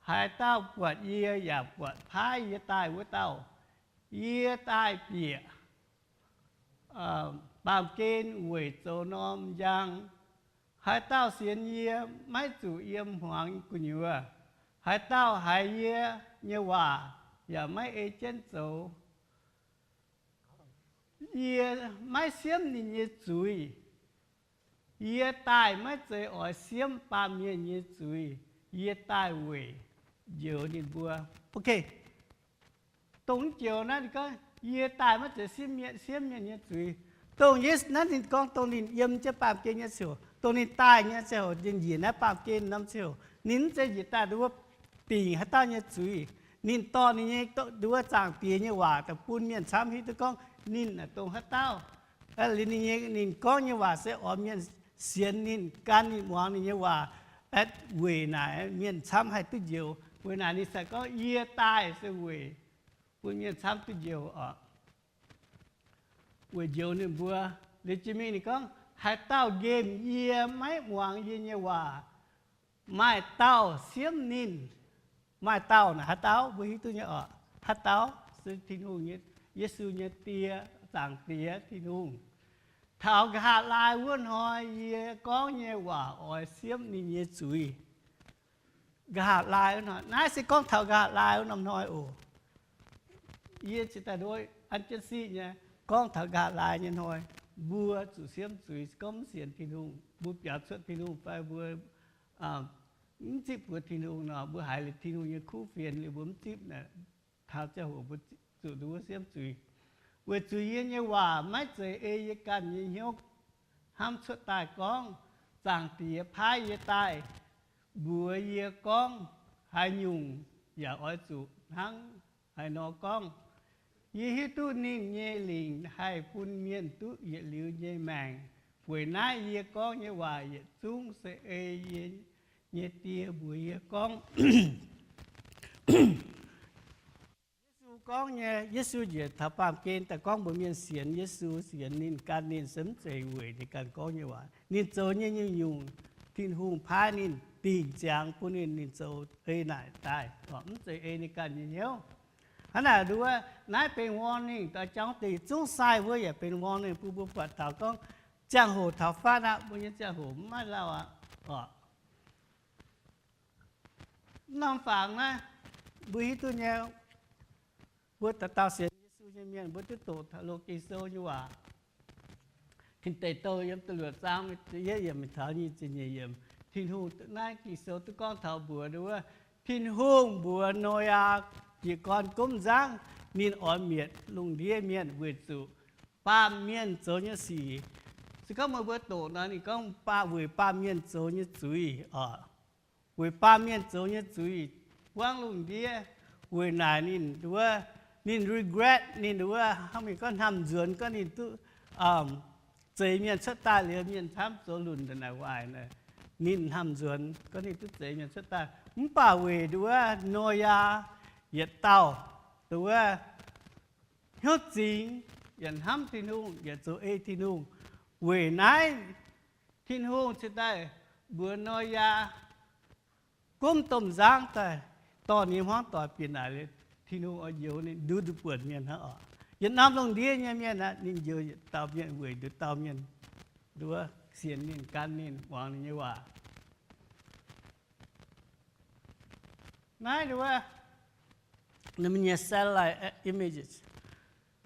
Haaix dauh buatc yie yaac buatc paaiv yie daaih wuov dauh. Yie daaih bieqc baamh gen weic zoux norm njang. Haaix dauh sienx yie, maiv zuqc yiem hmuangx gu'nyuoz. Haaix dauh haiz yie nyei waac yaac maiv ei jienv zoux, yie maiv siemv ninh nyei zuiz. Yie daaih maiv zeiz oix siemv baamh mienh nyei zuiz. Yie daaih weic njoux ninh mbuo. Ok, dongh joux naaiv ninh gorngv, yie daaih maiv zeiz siemv mienh, siemv mienh nyei zuiz. Dongh naaiv ninh gorngv dongh ninh yiem jienv baamh gen nyei ziouc, dongh ninh daaih nyei ziouc, ninh njiec naaiv baamh gen norm ziouc, ninh mv zeiz njiec daaih nduov dingc haaix dauh nyei zuiz. Ninh dorh ninh nyei nduov Zaangc Diex nyei waac daaih bun mienh camv hiuv duqv gorngv ninh naaic dongh haaix dauh. Liuz ninh nyei, ninh gorngv nyei waac se oix mienh sienx ninh, gan ninh, muangx ninh nyei waac. Weic naaic mienh camv haih duqv njoux. Weic naaic ninh se gorngv, yie daaih se weic bun mienh camv duqv njoux oc. Weic njoux ninh mbuo. Liuz jiex mingh ninh gorngv, haaix dauh nqemh yie, maiv muangx yie nyei waac, maaih dauh siemv ninh. Maaih dauh naaic haaix dauh mbuo hiuv duqv nyei oc. Haaix dauh? Se Tin-Hungh nyei, Yesu nyei Die, Zaangc Diex Tin-Hungh. Taux nqa'haav laai wuov hnoi yie gorngv nyei waac oix siemv ninh nyei zuiz. Nqa'haav laai wuov hnoi, naaiv se gorngv taux nqa'haav laai wuov norm hnoi oc. Yie cingx daaih nduov an jienv siqv nyei, gorngv taux nqa'haav laai nyei hnoi, mbuo zuqc siemv zuiz. Gorngv mv sienx Tin-Hungh, mbuo biaux cuotv Tin-Hungh fai mbuo mv zipv mbuox Tin-Hungh nor, mbuo haiz liuz Tin-Hungh nyei kuv fienx liuz mbuo mv zipv naaic, taux ziangh hoc mbuo zuqc nduov siemv zuiz. Weic zuqc yie nyei waac maiv zeiz ei yie ganh nyei hnyouv hnamv cuotv daaih gorngv. Zaangc Diex paaiv yie daaih mbuox yie gorngv haaix nyungc, yaac oix zuqc hnangv haaix nor gorngv. Yie hiuv duqv ninh nyei lingc haih bun mienh duqv yietc liuz nyei maengc. Weic naaiv yie gorngv nyei waac yietc zungv se ei yie nyei Die mbuox yie gorngv. Yesu gorngv nyei, Yesu njiec taux baamh gen daaih gorngv mbuox mienh sienx Yesu, sienx ninh, gan ninh, se mv zeiz weic ninh ganh gorngv nyei waac. Ninh zoux nyei nyungc-nyungc, Tin-Hungh paaiv ninh, dingc ziangx bun ninh, ninh zoux ei naaic daaih, mv zeiz ei ninh ganh nyei hnyouv. Hnangv naaic nduov, naaiv benx warning daaih jangx deix zungv sai wuov yaac benx warning bun mbuo buatc taux gorngv ziangh hoc taux fatv aqv, mbuo nyei ziangh hoc mv maaih lauh aqv oc. Mv norm fangx naaiv, mbuo hiuv duqv nyei, mbuo dauh dauh sienx Yesu nyei mienh mbuo duqv doqc taux loz Ging-Sou nyei waac. Tin Deic Douh yiem da'luoqc zaang yietv yiemc taux nyic ziepc nyeic yiemc, Tin-Hungh, naaiv Ging-Sou duqv gorngv taux mbuox nduov, Tin-Hungh mbuox Noyaa jiez gorn gomv nzangv, ninh oix mietc lungh ndiev mienh weic zuqc baamh mienh zoux nyei sic. Se gorngv meih mbuo doqc nor, ninh gorngv baamh, weic baamh mienh zoux nyei zuiz oc. Weic baamh mienh zoux nyei zuiz buangv lungh ndiev. Weic naaic ninh nduov, ninh regret, ninh nduov hnangv mienh gorngv hnamv nzuonx gorngv ninh duqv zeix mienh cuotv daaih liuz mienh camv zoux lunc ndongc naaic waaic naaic. Ninh hnamv nzuonx gorngv ninh duqv zeix mienh cuotv daaih. Mv baac weic nduov Noyaa yietc dauh nduov hnyouv zingx, yaac hnamv Tin-Hungh, yaac zoux ei Tin-Hungh. Weic naaiv Tin-Hungh cingx daaih mbuox Noyaa gomv domh nzangv daaih, dorh ninh hmuangv doic bieqc naaic liuz, Tin-Hungh oix njoux ninh nduov nduqc buonc mienh hnangv oc. Yietc norm lungh ndiev nyei mienh aqv, ninh njoux yietc dauh mienh weic nduqc dauh mienh nduov sienx ninh, gan ninh, muangx ninh nyei waac. Naaiv nduov, ninh mbuo nyei satellite images,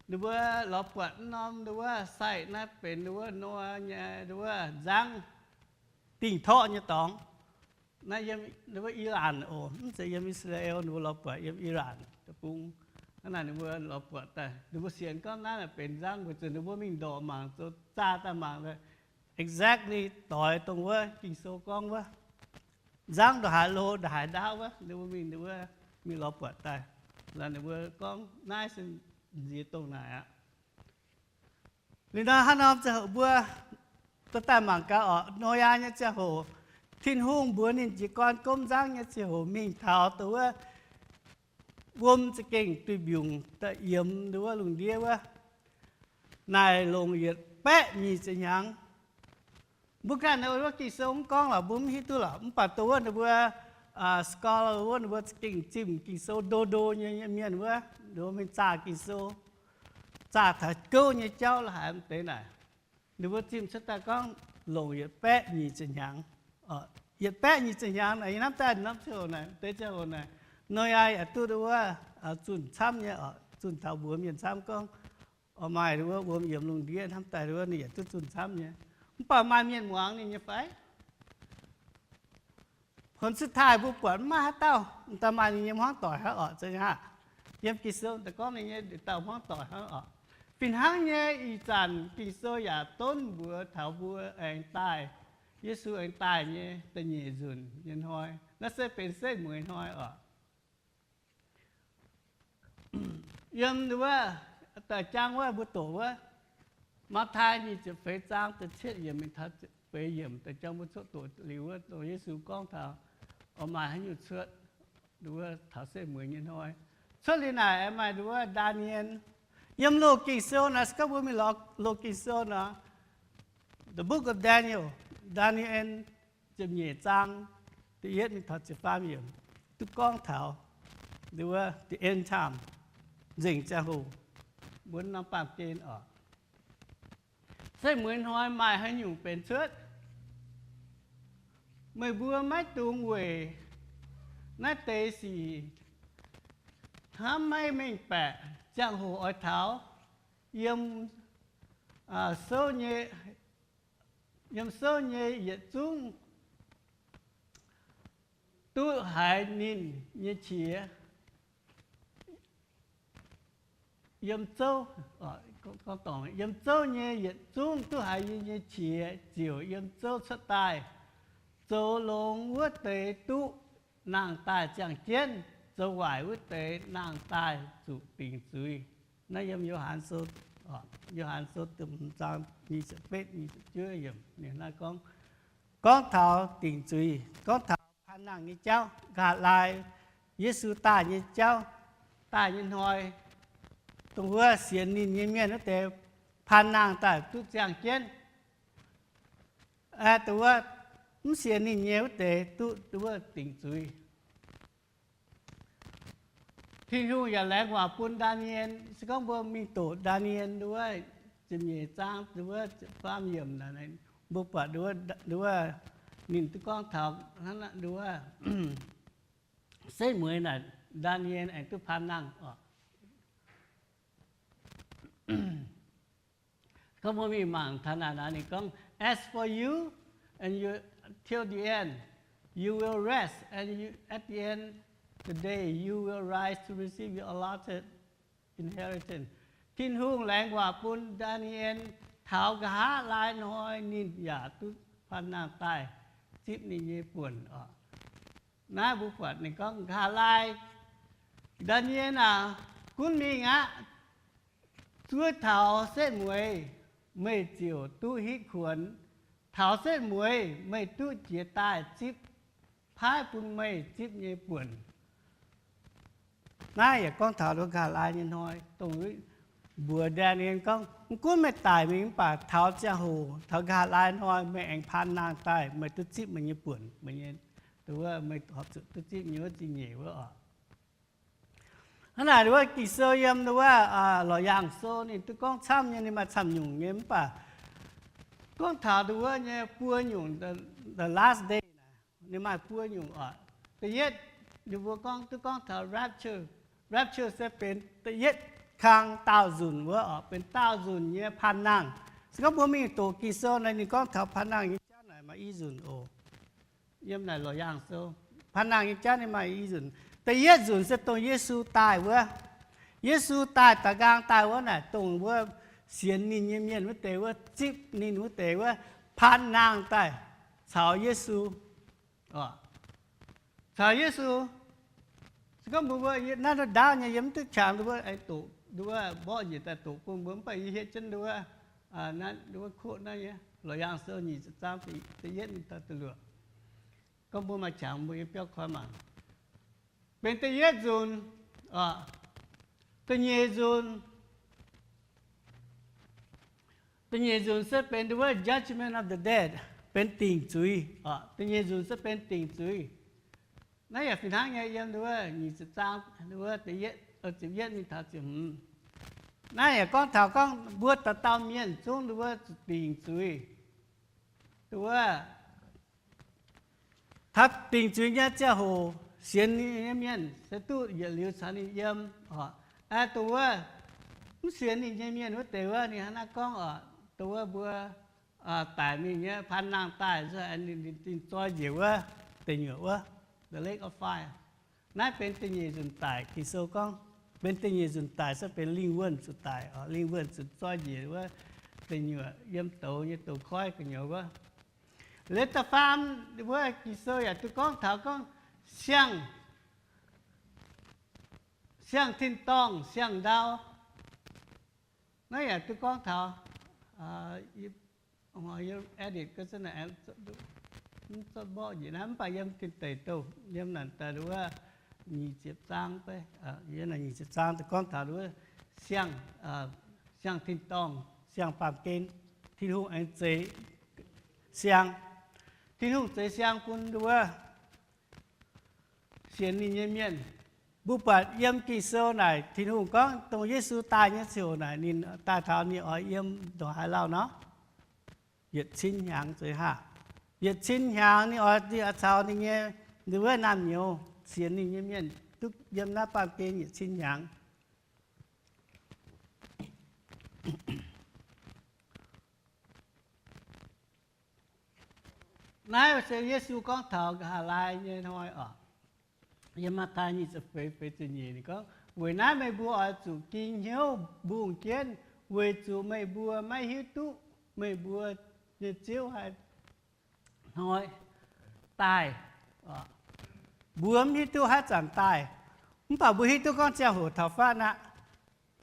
ninh mbuo lorz buatc mv norm nduov site naaiv benx nduov Noyaa nyei nduov nzangv dingh torqv nyei dorngx. Naaiv yiem nduov Iran oc, mv zeiz yiem I^saa^laa^en. Ninh mbuo lorz buatc yiem Iran deic-bung. Hnangv naaic ninh mbuo lorz buatc daaih, ninh mbuo sienx gorngv naaiv benx nzangv weic zuqc ninh mbuo mingh ndorqc mangc, zoux zaah daaih mangc, exactly doix dongh wuov Ging-Sou gorngv wuov. Nzangv ndongc haaix lo, ndongc haaix ndaauv wuov, ninh mbuo mingh, ninh mbuo mingh lorz buatc daaih. Ninh mbuo gorngv naaiv se nziex dongh naaic aqv. Liuz nor hnangv norm ziangh hoc mbuo dorh daaih mangc gaax oc. Noyaa nyei ziangh hoc, Tin-Hungh mbuox ninh jiez gorn gomv nzangv nyei ziangh hoc mingh taux dongh wuov wuom za'gengh duih mbiungc daaih yiemx nduov lungh ndiev wuov, naaic longc yietc baeqv nyic ziepc hnyangx. Mbuo ganh wuov Ging-Sou mv gorngv lorqc, mbuo mv hiuv duqv lorqc. Mv baac dongh wuov ninh mbuo scholar wuov, ninh mbuo za'gengh zimh Ging-Sou ndo ndo nyei mienh wuov, ninh mbuo mingh zaah Ging-Sou, zaah taux gouv nyei jauv la'haic m'deix naaic. Ninh mbuo zimh cuotv daaih gorngv longc yietc baeqv nyic ziepc hnyangx. Yietc baeqv nyic ziepc hnyangx naaic, yie hnamv daaih norm ziangh hoc naaic, deix ziangh hoc naaic, Noyaa yaac duqv wuov zunh camv nyei, zunh taux mbuox mienh camv gorngv, oix maaih wuov wuom yiemx lungh ndiev, hnamv daaih wuov ninh yaac duqv zunh camv nyei. Mv baac maaih mienh muangx ninh nyei fai? Hon suv taaih mbuo buatc mv maaih haaix dauh daaih maaih ninh nyei hmuangv doic hnangv orqc. Yiem Ging-Sou daaih gorngv ninh nyei dauh hmuangv doic hnangv orqc. Fih hnangv nyei, ih zanc Ging-Sou yaac donv mbuox taux mbuo aengx daaih, Yesu aengx daaih nyei da'nyeic nzunc nyei hnoi. Naaiv se benx setv mueiz hnoi orqc. Yiem wuov, da'jang wuov mbuo doqc wuov, Matv^tai nyic ziepc feix zaang da'cietv yiemc mingh taux feix yiemc da'jang mbuo cuotv doqc liuz wuov, dongh Yesu gorngv taux oix maaih haaix nyungc cuotv, wuov taux setv mueiz nyei hnoi. Cuotv liuz naaic aengx maaih wuov Ndaa^ni^en. Yiem loz Ging-Sou naaic, se gorngv mbuo mingh lorz loz Ging-Sou nor, The Book of Daniel, Ndaa^ni^en ziepc nyeic zaang da'yietv mingh taux ziepc faam yiemc, duqv gorngv taux wuov the end time, nzengc ziangh hoc, mbuo norm baamh gen orqc. Setv mueiz hnoi maaih haaix nyungc benx cuotv? Meih mbuo maiv dungx weic naaiv deix sic hnamv maiv mengh baeqc, ziangh hoc oix taux. Yiem souv nyei, yiem souv nyei yietc zungv duqv haiz ninh nyei qiex. Yiem zouv, yiem zouv nyei yietc zungv duqv haiz yie nyei qiex ziouc yiem zouv cuotv daaih. Zoux longx wuov deix duqv nangh daaih ziangh jienv, zoux waaic wuov deix nangh daaih zuqc dingc zuiz. Naaiv yiem Yo^han Sou, Yo^han Sou zaang nyic ziepc betv, nyic ziepc juov yiemc ninh naaiv gorngv, gorngv taux dingc zuiz, gorngv taux paan nangh nyei jauv, nqa'haav laai Yesu daaih nyei jauv, daaih nyei hnoi, dongh wuov sienx ninh nyei mienh wuov deix paan nangh daaih duqv ziangh jienv. Dongh wuov mv sienx ninh nyei wuov deix duqv, duqv wuov dingc zuiz. Tin-Hungh yaac laengz waac bun Ndaa^ni^en. Se gorngv mbuo mingh doqc Ndaa^ni^en wuov ziepc nyeic zaang wuov faam yiemc, mbuo buatc wuov ninh duqv gorngv taux hnangv wuov setv mueiz naaic Ndaa^ni^en aengx duqv paan nangh oc. Gorngv mbuo mingh mangc taux naaic, ninh gorngv, As for you, and you, till the end, you will rest, and you, at the end the day, you will rise to receive your allotted inheritance. Tin-Hungh laengz waac bun Ndaa^ni^en taux nqa'haav laai hnoi ninh yaac duqv paan nangh daaih zipv ninh nyei buonc oc. Naaiv mbuo buatc ninh gorngv nqa'haav laai, Ndaa^ni^en aac, gunv mingh aqv. Zuov taux setv mueiz meih ziouc duqv hitv kuonx. Taux setv mueiz meih duqv jiez daaih zipv paaiv bun meih zipv nyei buonc. Naaiv yaac gorngv taux nqa'haav laai nyei hnoi, dongh mbuox Ndaa^ni^en gorngv, mv gunv meih daic mingh mv baac taux ziangh hoc, taux nqa'haav laai hnoi meih aengx paan nangh daaih, meih duqv zipv meih nyei buonc, meih nyei, dongh wuov meih horpc zuqc duqv zipv nyei wuov zingh nyeic wuov oc. Hnangv naaic wuov Ging-Sou yiem wuov Loz-Yaangh Sou ninh duqv gorngv camv nyei, ninh maaih camv nyungc nyei, mv baac gorngv taux dongh wuov nyei buo nyungc, the last day naaic, ninh maaih buo nyungc oc. Da'yietv, ninh mbuo gorngv, duqv gorngv taux rapture. Rapture se benx da'yietv kang daauh nzunc wuov oc, benx daauh nzunc nyei paan nangh. Se gorngv mbuo mingh doqc Ging-Sou naaic, ninh gorngv taux paan nangh nyei jauv naaic maaih i nzunc oc. Yiem naaic Loz-Yaangh Sou, paan nangh nyei jauv ninh maaih i nzunc. Da'yietv nzunc se dongh Yesu daaih wuov. Yesu daaih da'nqaang daaih wuov naaic, dongh wuov sienx ninh nyei mienh wuov deix wuov, zipv ninh wuov deix wuov, paan nangh daaih caux Yesu. Caux Yesu. Se gorngv mbuo, mbuo naaiv nduov ndaauv nyei, yie mv duqv qangx nduov, aengx doqc nduov, mborqv njiec daaih doqc bun mbuo, mv baac yie hietv jienv nduov, nduov koqv naaiv nyei, Loz-Yaangh Sou nyic ziepc zaang da'yietv daaih da'luoqc. Gorngv mbuo maaih qangx mbuo yiem biauv koi mangc. Benx da'yietv nzunc, da'nyeic nzunc, da'nyeic nzunc se benx nduov judgment of the dead, benx dingc zuiz. Da'nyeic nzunc se benx dingc zuiz. Naaiv yaac fih hnangv nyei, yiem nduov nyic ziepc zaang, nduov da'yietv, ziepc yietv mingh taux ziepc hmz. Naaiv yaac gorngv taux gorngv mbuo dauh dauh mienh zungv nduov zuqc dingc zuiz. Nduov taux dingc zuiz nyei ziangh hoc, sienx ninh nyei mienh se duqv yietc liuz caux ninh yiem oc. Dongh wuov mv sienx ninh nyei mienh wuov deix wuov, ninh hnangv naaiv gorngv oc, dongh wuov mbuo daic mingh nyei, paan nangh daaih, ninh zoi njiec wuov deic nyuoqc wuov, the lake of fire. Naaiv benx da'nyeic nzunc daic. Ging-Sou gorngv benx da'nyeic nzunc daic se benx lingh wuonh zuqc daic, lingh wuonh zuqc zoi njiec wuov deic nyuoqc yiem douz nyei douz-koiv gu'nyuoz wuov. Liuz da'faam wuov Ging-Sou yaac duqv gorngv taux gorngv siang, siang tin-dorngh, siang-ndau. Naaiv yaac duqv gorngv taux, edit, mv zorqv mborqv njiec naaiv, mv baac yiem tin deic douh, yiem naaic daaih wuov nyic ziepc zaang, nyic ziepc zaang duqv gorngv taux wuov siang, siang tin-dorngh, siang baamh gen. Tin-Hungh aengx zeix siang. Tin-Hungh zeix siang bun wuov sienx ninh nyei mienh. Mbuo buatc yiem Ging-Sou naaic Tin-Hungh gorngv dongh Yesu daaih nyei ziangh hoc naaic ninh daaih taux ninh oix yiem ndongc haaix lauh nor? Yietc cin hnyangx zuqc haah? Yietc cin hnyangx ninh oix, ninh oix caux ninh nyei, ninh wuov naamh nyouz sienx ninh nyei mienh duqv yiem naaiv baamh gen yietc cin hnyangx. Naaiv se Yesu gorngv taux nqa'haav laai nyei hnoi oc. Yiem Matv^taai nyic ziepc feix, feix ziepc nyeic ninh gorngv, weic naaiv meih mbuo oix zuqc ging hnyouv mbungh jienv, weic zuqc meih mbuo maiv hiuv duqv meih mbuo nyei Ziouv haaix hnoi daaih. Mbuo mv hiuv duqv haaix zanc daaih, mv baac mbuo hiuv duqv gorngv ziangh hoc taux fatv aqv.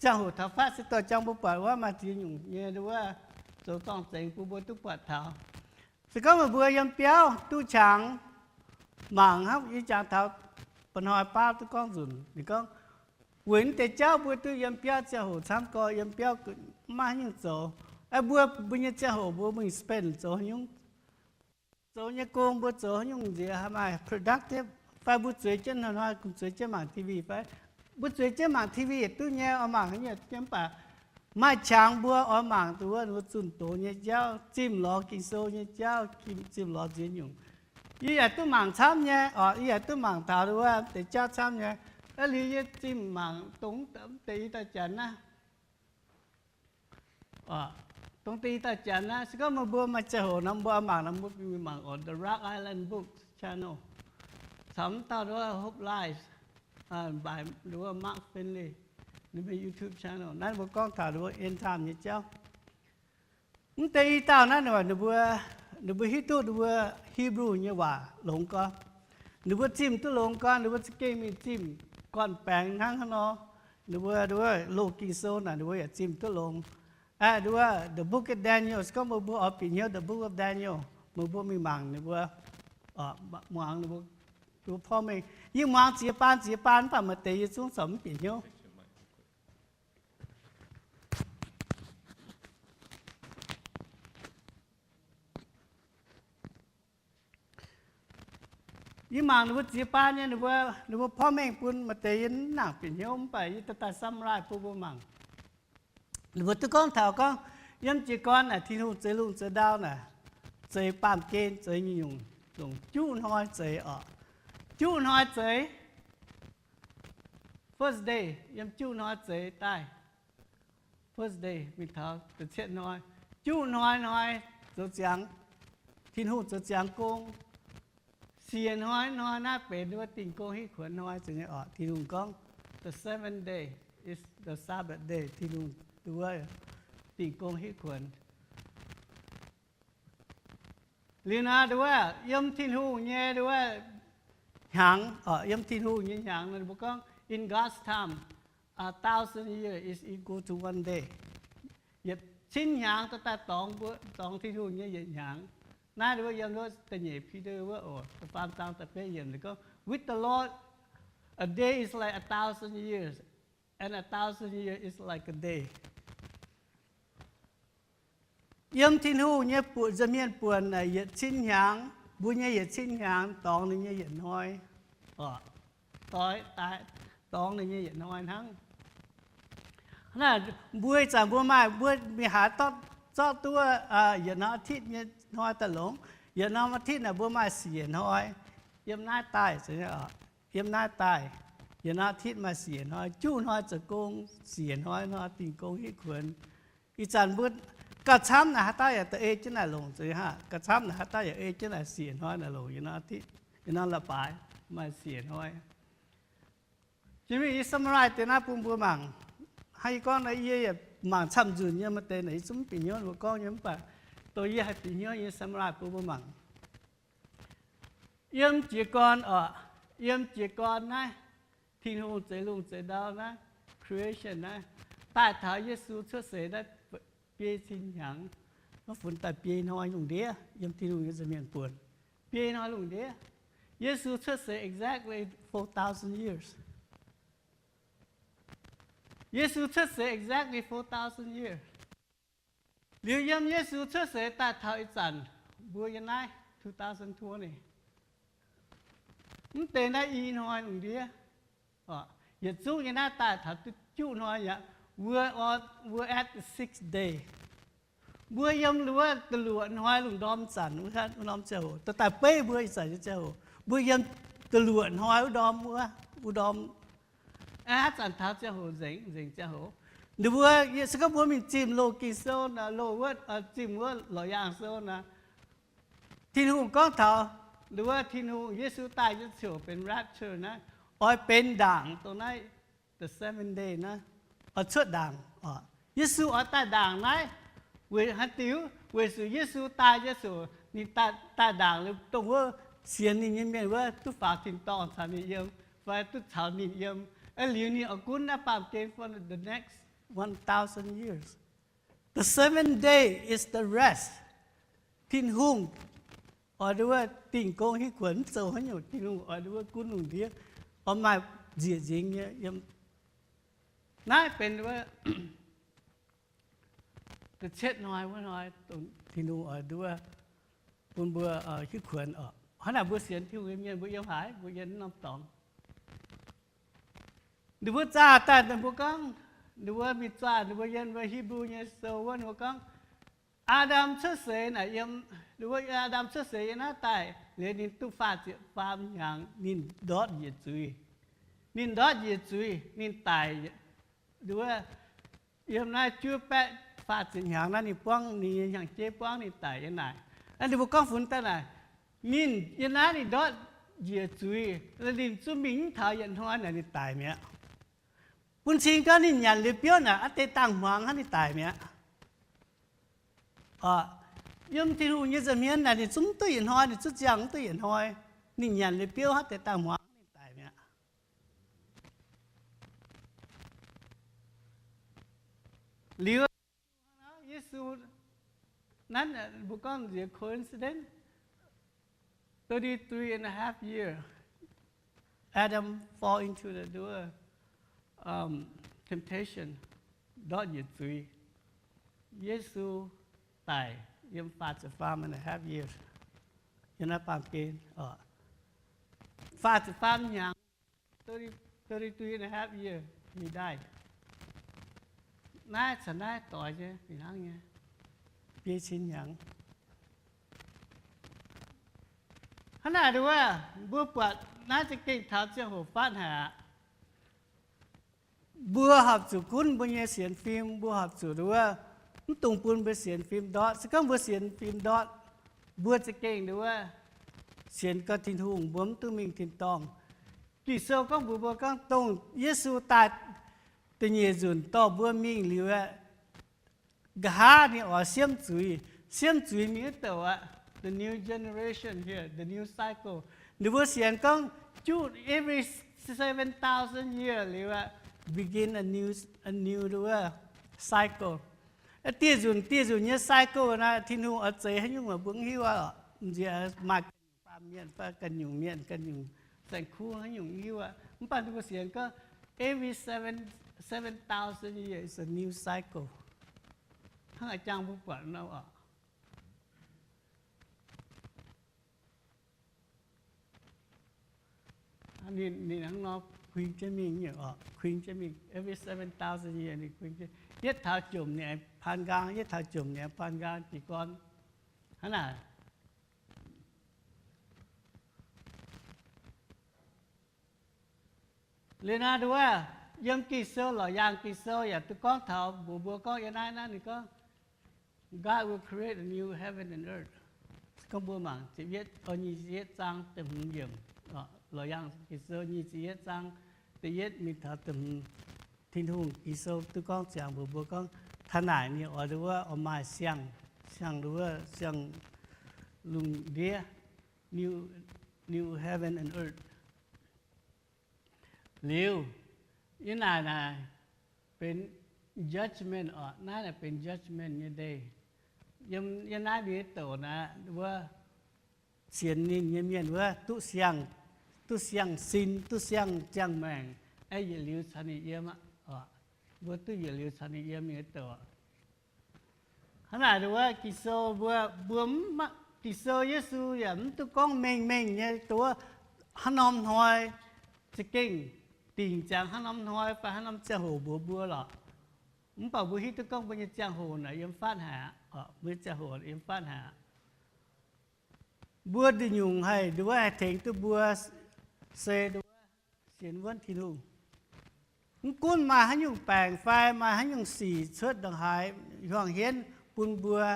Ziangh hoc taux fatv se dorh jangx mbuo buatc wuov maaih ziex nyungc nyei wuov zoux zorng-zengx bun mbuo duqv buatc taux. Se gorngv meih mbuo yiem biauv duqv qangx mangc hnangv yie jangx taux mba'hnoi baav duqv gorngv nzunc, ninh gorngv, weic naaiv deix jauv mbuo duqv yiem biauv ziangh hoc camv gorx, yiem biauv maiv haaix nyungc zoux. Aeqv, mbuo, mbuo nyei ziangh hoc mbuo mingh spend zoux haaix nyungc, zoux nyei gong mbuo zoux haaix nyungc nziex haih maaih productive, fai mbuo zueiz jienv hnoi-hnoi zueiz jienv mangc T V fai? Mbuo zueiz jienv mangc T V yietc duqv nyei, oix mangc haaix nyungc mv baac maaih qangx mbuo oix mangc duqv wuov, mbuo zunh doz nyei jauv, zimh lorz Ging-Sou nyei jauv, zimh lorz nziex nyungc. Yie yaac duqv mangc camv nyei oc, yie yaac duqv mangc taux wuov deix jauv camv nyei. Aa, liuz yie zimh mangc dongh deix i dauh janx naaiv, dongh deix i dauh janx naaiv, se gorngv meih mbuo maaih ziangh hoc nor mbuo mangc nor mbuo mingh mangc oc, The Rock Island Books Channel, caux mv dauh wuov Hope Lies, by wuov Mark Finley, ninh mbuo YouTube channel naaiv mbuo gorngv taux wuov end time nyei jauv. Mv deix i dauh naaiv ninh mbuo, ninh mbuo hiuv duqv ninh mbuo Hebrew nyei waac longx gorx. Ninh mbuo zimh duqv longx gorx, ninh mbuo za'gengh mingh zimh gorn-baengx hnangv haaix nor. Ninh mbuo, ninh mbuo loz Ging-Sou naaic ninh mbuo yaac zimh duqv longx. Aeqv, ninh mbuo The Book of Daniel, se gorngv meih mbuo oix bieqc hnyouv The Book of Daniel, meih mbuo mingh mangc ninh mbuo, muangx ninh mbuo, ninh mbuo porv mengh. Yie muangx ziex baan ziex baan mv baac maaih deix yie zungv corc mv bieqc hnyouv. Yie mangc ninh mbuo ziex baan nyei, ninh mbuo, ninh mbuo porv mengh bun maaih deix yie mv nangc bieqc hnyouv mv baac yie daaih summarize bun mbuo mangc. Ninh mbuo duqv gorngv taux gorngv yiem jiez gorn naaic Tin-Hungh zeix lungh zeix ndau naaic, zeix baamh gen, zeix nyungc-nyungc, longc juqv hnoi zeix oc. Juqv hnoi zeix, first day, yiem juqv hnoi zeix daaih, first day mingh taux da'cietv hnoi. Juqv hnoi hnoi zoux ziangx, Tin-Hungh zoux ziangx gong. Siec hnoi hnoi naaiv benx wuov dingh gong hitv kuonx hnoi, za'gengh oc. Tin-Hungh gorngv, the seventh day is the Sabbath day. Tin-Hungh wuov dingh gong hitv kuonx. Liuz naaiv wuov yiem Tin-Hungh nyei wuov hnyangx, yiem Tin-Hungh nyei hnyangx, mbuo gorngv in God's time, a thousand year is equal to one day. Yietc cin hnyangx daaih dorngx, dorngx Tin-Hungh nyei yietc hnyangx. Naaiv wuov yiem wuov da'nyeic Bide wuov oc, da'faam zaang da'betv yiemc gorngv, with the Lord, a day is like a thousand years, and a thousand years is like a day. Yiem Tin-Hungh nyei buonc, nza'hmien buonc naaic yietc cin hnyangx, mbuo nyei yietc cin hnyangx dorngx ninh nyei yietc hnoi. Dorngx ninh nyei yietc hnoi hnangv. Naaiv mbuo ih zanc mbuo maaih, mbuo mingh haaix zorqv duqv yietc norm อาทิตย์ nyei hnoi daaih longx. Yietc norm อาทิตย์ naaic mbuo maaih siec hnoi. Yiem naaiv daaih, yiem naaiv daaih, yietc norm อาทิตย์ maaih siec hnoi. Juqv hnoi zoux gong, siec hnoi, hnoi dingh gong hitv kuonx. Ih zanc mbuo Gauh camv naaic haaix dauh yaac da'ei jienv naaic longc zuiz haah. Gauh camv naaic haaix dauh yaac ei jienv naaic siec hnoi naaic longc yie nor, yie nor la'baaix maaih siec hnoi. Jiex mingh yie summarize deix naaiv bun mbuo mangc. Hnangv yie gorngv naaiv, yie yaac mangc camv nzunc nyei, maaih deix naaic yie zungv mv bieqc hnyouv mbuo gorngv nyei, mv baac dongh yie haih bieqc hnyouv yie summarize bun mbuo mangc. Yiem jiez gorn oc, yiem jiez gorn naaiv, Tin-Hungh zeix lungh zeix ndau naaiv, creation naaiv, daaih taux Yesu cuotv seix naaiv biei cin hnyangx, maiv funx daaih biei hnoi lungh ndiev yiem Tin-Hungh nyei nza'hmien buonc. Biei hnoi lungh ndiev. Yesu cuotv seix exactly four thousand years. Yesu cuotv seix exactly four thousand years. Liuz yiem Yesu cuotv seix daaih taux ih zanc, mbuo yiem naaiv two thousand twenty, mv deix naaiv i hnoi lungh ndiev, yietc zungv nyei naaiv daaih taux juqv hnoi aqv. We're at the sixth day. Mbuo yiem wuov da'luoqc hnoi lungh ndorm zanc wuov norm ziangh hoc, daaih beiv mbuo ih zanc nyei ziangh hoc, mbuo yiem da'luoqc hnoi wuov ndorm wuov, wuov ndorm aqv, zanc taux ziangh hoc nzengc, nzengc ziangh hoc. Ninh mbuo se gorngv mbuo mingh zimh loz Ging-Sou naaic, loz wuov, zimh wuov Lorqc Yaangh Sou naaic, Tin-Hungh gorngv taux wuov Tin-Hungh, Yesu daaih nyei ziouc benx rapture naaiv, oix benx ndaangc dongh naaiv the seventh day naaiv, oix cuotv ndaangc. Yesu oix daaih ndaangc naaiv, weic haaix diuc? Weic zuqc Yesu daaih nyei ziouc ninh daaih ndaangc liuz dongh wuov sienx ninh nyei mienh wuov duqv faaux tin-dorngh caux ninh yiem, fai duqv caux ninh yiem. Liuz ninh oix gunv naaiv baamh gen for the next one thousand years. The seventh day is the rest. Tin-Hungh oix nduov dingh gong hiuv kuonx mv zoux haaix nyungc. Tin-Hungh oix nduov gunv lungh ndiev, oix maaih nzieqc nzingx nyei yiem. Naaiv benx wuov da'cietv hnoi wuov hnoi, Tin-Hungh oix nduov bun mbuo hiuv kuonx oc. Hnangv naaic mbuo sienx Tin-Hungh nyei mienh mbuo yiem haaix? Mbuo yiem norm dorngx. Ninh mbuo zaah daaih, ninh mbuo gorngv, ninh mbuo mingh zaah, ninh mbuo yiem wuov Hipv^lu nyei sou wuov, ninh mbuo gorngv, Aa^ndam cuotv seix naaic yiem, ninh mbuo Aa^ndam cuotv seix yiem naaiv daaih liuz ninh duqv faah ziepc faam hnyangx ninh ndortv njiec zuiz. Ninh ndortv njiec zuiz, ninh daic, wuov, yiem naaiv juov baeqv faah ziepc hnyangx naaiv ninh buangv, ninh nyei hnyangx-jeiv buangv ninh daic yiem naaic. Naaiv ninh mbuo gorngv funx daaih naaic, ninh yiem naaiv ninh ndortv njiec zuiz, ninh zungv mingh mv taux yietc hnoi naaic ninh daic mi'aqv. Bun cing gorngv ninh nyanc liuz biouv naaic aqv deix dangh hmuangx hnangv ninh daic mi'aqv. Yiem Tin-Hungh nyei nza'hmien naaic ninh zungv mv duqv yietc hnoi, ninh zungv ziangh mv duqv yietc hnoi. Ninh nyanc liuz biouv hnangv deix dangh hmuangx ninh daic mi'aqv. Liuz Yesu, naaiv mbuo gorngv nziex coincidence, thirty-three and a half year, Adam fall into the, um, temptation, ndortv njiec zuiz. Yesu daic yiem faah ziepc faam and a half years, yiem naaiv baamh gen, faah ziepc faam hnyangx, thirty-three and a half year he died. Naaiv caux naaiv doix nyei fih hnangv nyei, biei cin hnyangx. Hnangv naaic nduov, mbuo buatc naaiv za'gengh taux ziangh hoc fatv haic aqv. Mbuo horpc zuqc gunv mbuo nyei sienx fim, mbuo horpc zuqc nduov, mv dungx bun mbuo sienx fim ndortv. Se gorngv mbuo sienx fim ndortv, mbuo za'gengh nduov, sienx gau Tin-Hungh, mbuo mv duqv mingh tin-dorngh. Ging-Sou gorngv mbuox mbuo gorngv dongh Yesu daaih da'nyeic nzunc dorh mbuo mingh liuz aqv, nqa'haav ninh oix siemv zuiz. Siemv zuiz mingh wuov douc aqv, the new generation here, the new cycle. Ninh mbuo sienx gorngv juqv every seven thousand year liuz aqv, begin a new, a new cycle. Dieh nzunc dieh nzunc nyei cycle naaiv Tin-Hungh oix zeix haaix nyungc mbuo mv hiuv aqv. M'nziex maaih ganh nyungc baamh mienh fai ganh nyungc mienh, ganh nyungc saeng-kuv haaix nyungc mv hiuv aqv. Mv baac ninh mbuo sienx gorngv every seven, seven thousand year is a new cycle. Hnangv a'jang mbuo buatc nor oc. Ninh, ninh hnangv nor kuing jienv mingh, kuing jienv mingh, every seven thousand year ninh kuing jienv. Yietv taux jomc ninh aengx paan nqaang, yietv taux jomc ninh aengx paan nqaang jiez gorn. Hnangv naaic. Liuz naaiv nduov, yiem Ging-Sou, Lorqc Yaangh Ging-Sou yaac duqv gorngv taux mbuox mbuo gorngv yiem naaiv, naaiv ninh gorngv, God will create a new heaven and earth. Se gorngv mbuo mangc ziepc yietv, nyic ziepc yietv zaang da'hmz yiemc, Laauc Yaangh Ging-Sou nyic ziepc yietv zaang da'yietv mingh taux da'hmz, Tin-Hungh Ging-Sou duqv gorngv ziangx mbuox mbuo gorngv taux naaic ninh oix nduov wuov oix maaih siang, siang nduov wuov siang lungh ndiev, new, new heaven and earth. Liuz, yie naaic naaic benx judgment oc. Naaiv naaic benx judgment nyei day. Yiem, yiem naaiv mbuo douc naaic wuov sienx ninh nyei mienh wuov duqv siang, duqv siang-sin, duqv siang ziangh maengc, aeqv, yietc liuz caux ninh yiem aqv. Mbuo duqv yietc liuz caux ninh yiem nyei douc. Hnangv naaic nduov wuov Ging-Sou mbuo, mbuo mv, Ging-Sou Yesu yaac mv duqv gorngv mengh mengh nyei nduov wuov hnangv norm hnoi za'gengh dingc ziangx hnangv norm hnoi fai hnangv norm ziangh hoc mbuox mbuo lorqc. Mv baac mbuo hiuv duqv gorngv mbuo nyei ziangh hoc naaic yiem fatv haic aqv. Mbuo nyei ziangh hoc yiem fatv haic aqv. Mbuo nduqc nyungc haih nduov wuov haih tengx duqv mbuo se nduov wuov sienx wuonv Tin-Hungh. Mv gunv maaih haaix nyungc baengc fai maaih haaix nyungc sic cuotv ndongc haaix hiuang hienv bun mbuo,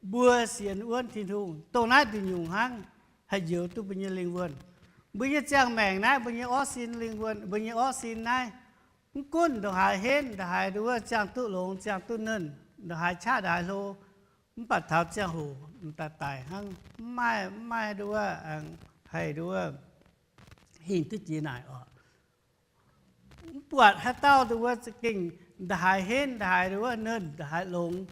mbuo sienx wuonv Tin-Hungh dongh naaiv nduqc nyungc hnangv haih njoux duqv mbuo nyei lingh wuonh. Mbuo nyei ziangh maengc naaiv, mbuo nyei orv sin lingh wuonh, mbuo nyei orv sin naaiv, mv gunv ndongc haaix henv, ndongc haaix nduov wuov ziangh duqv longx, ziangh duqv nernh, ndongc haaix qaqv, ndongc haaix hlo, mv baac taux ziangh hoc m'daaih daic hnangv, mv maaih, mv maaih nduov wuov haih nduov wuov hingh duqv jiex naaic oc. Mv buatc haaix dauh nduov wuov za'gengh ndongc haaix henv, ndongc haaix nduov wuov nernh, ndongc haaix longx,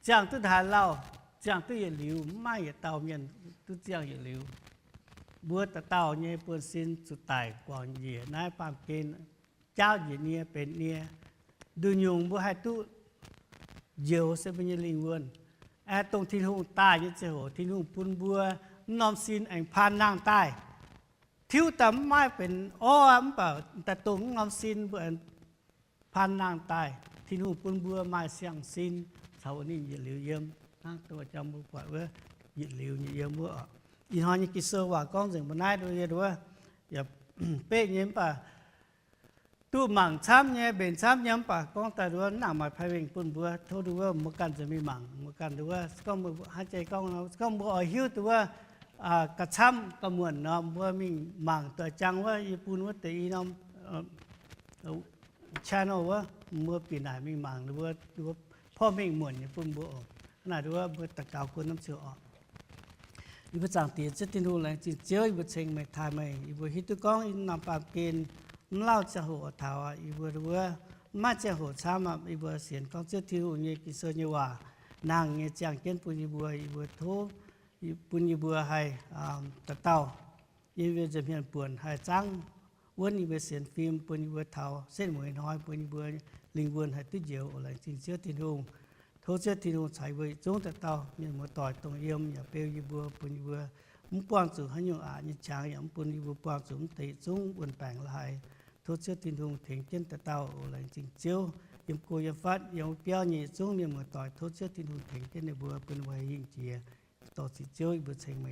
ziangh duqv ndongc haaix lauh, ziangh duqv yietc liuz, mv maaih yietc dauh mienh duqv ziangh yietc liuz. Mbuo dauh dauh nyei buonv-sin zuqc daic guangc njiec naaiv baamh gen, jaauv njiec nie, benx nie. Nduqc nyungc mbuo haih duqv njoux se mbuo nyei lingh wuonh. Aeqv, dongh Tin-Hungh daaih nyei ziangh hoc, Tin-Hungh bun mbuo mv norm sin aengx paan nangh daaih. Tiuv daaih mv maaih benx orv, mv baac daaih dongh mv norm sin mbuo aengx paan nangh daaih. Tin-Hungh bun mbuo maaih siang-sin caux ninh yietc liuz yiem, hnangv dongh jang mbuo buatc wuov yietc liuz nyei yiem wuov oc. Ih hnoi nyei Ging-Sou waac gorngv nzengc mbuo naaiv nduov wuov, yaac beqv nyei mv baac duqv mangc camv nyei, mbenc camv nyei mv baac gorngv daaih nduov wuov mv nangc maaih pai wengh bun mbuo. Tov nduov wuov mbuo ganh nzengc mingh mangc, mbuo ganh nduov wuov, se gorngv mbuo haaix jai gorngv, se gorngv mbuo oix hiuv nduov wuov gauh camv gauh muonc nor, mbuo mingh mangc doix jang wuov yie bun wuov deix i norm channel wuov, mbuo bieqc naaic mingh mangc, mbuo porv mengh muonc nyei bun mbuo oc. Hnangv naaic nduov wuov mbuo daux gaux guon norm ziouc oc. Yie mbuo Zaangc Diex Ziouv Tin-Hungh, laengz zingh Ziouv, yie mbuo ceng meih, taaih meih. Yie mbuo hiuv duqv gorngv yiem norm baamh gen mv lauh ziangh hoc taux aqv, yie mbuo nduov wuov mv maaih ziangh hoc camv aqv. Yie mbuo sienx gorngv Ziouv Tin-Hungh nyei Ging-Sou nyei waac nangh nyei ziangh jienv bun yie mbuo. Yie mbuo tov bun yie mbuo haih dauh dauh yiem yie mbuo nza'hmien buonc haih zangv wuonv yie mbuo sienx fim, bun yie mbuo taux setv mueiz hnoi bun yie mbuo lingh wuonh haih duqv njoux oc. Laengz zingh Ziouv Tin-Hungh. Tov Ziouv Tin-Hungh caux yie mbuo yietc zungv dauh dauh mienh muoz-doic dongh yiem yaac beu yie mbuo, bun yie mbuo mv buangh zuqc haaix nyungc aqc nyei qangx, yaac mv bun yie mbuo buangh zuqc mv deix yietc zungv wuon-baengc la'haaix. Tov Ziouv Tin-Hungh tengx jienv dauh dauh oc. Laengz zingh Ziouv. Yiem go yiem fatv yiem wuov biauv nyei yietc zungv mienh muoz-doic, tov Ziouv Tin-Hungh tengx jienv ninh mbuo, bun ninh mbuo haih hingh jiex. Dorh ziqc Ziouv, yie mbuo ceng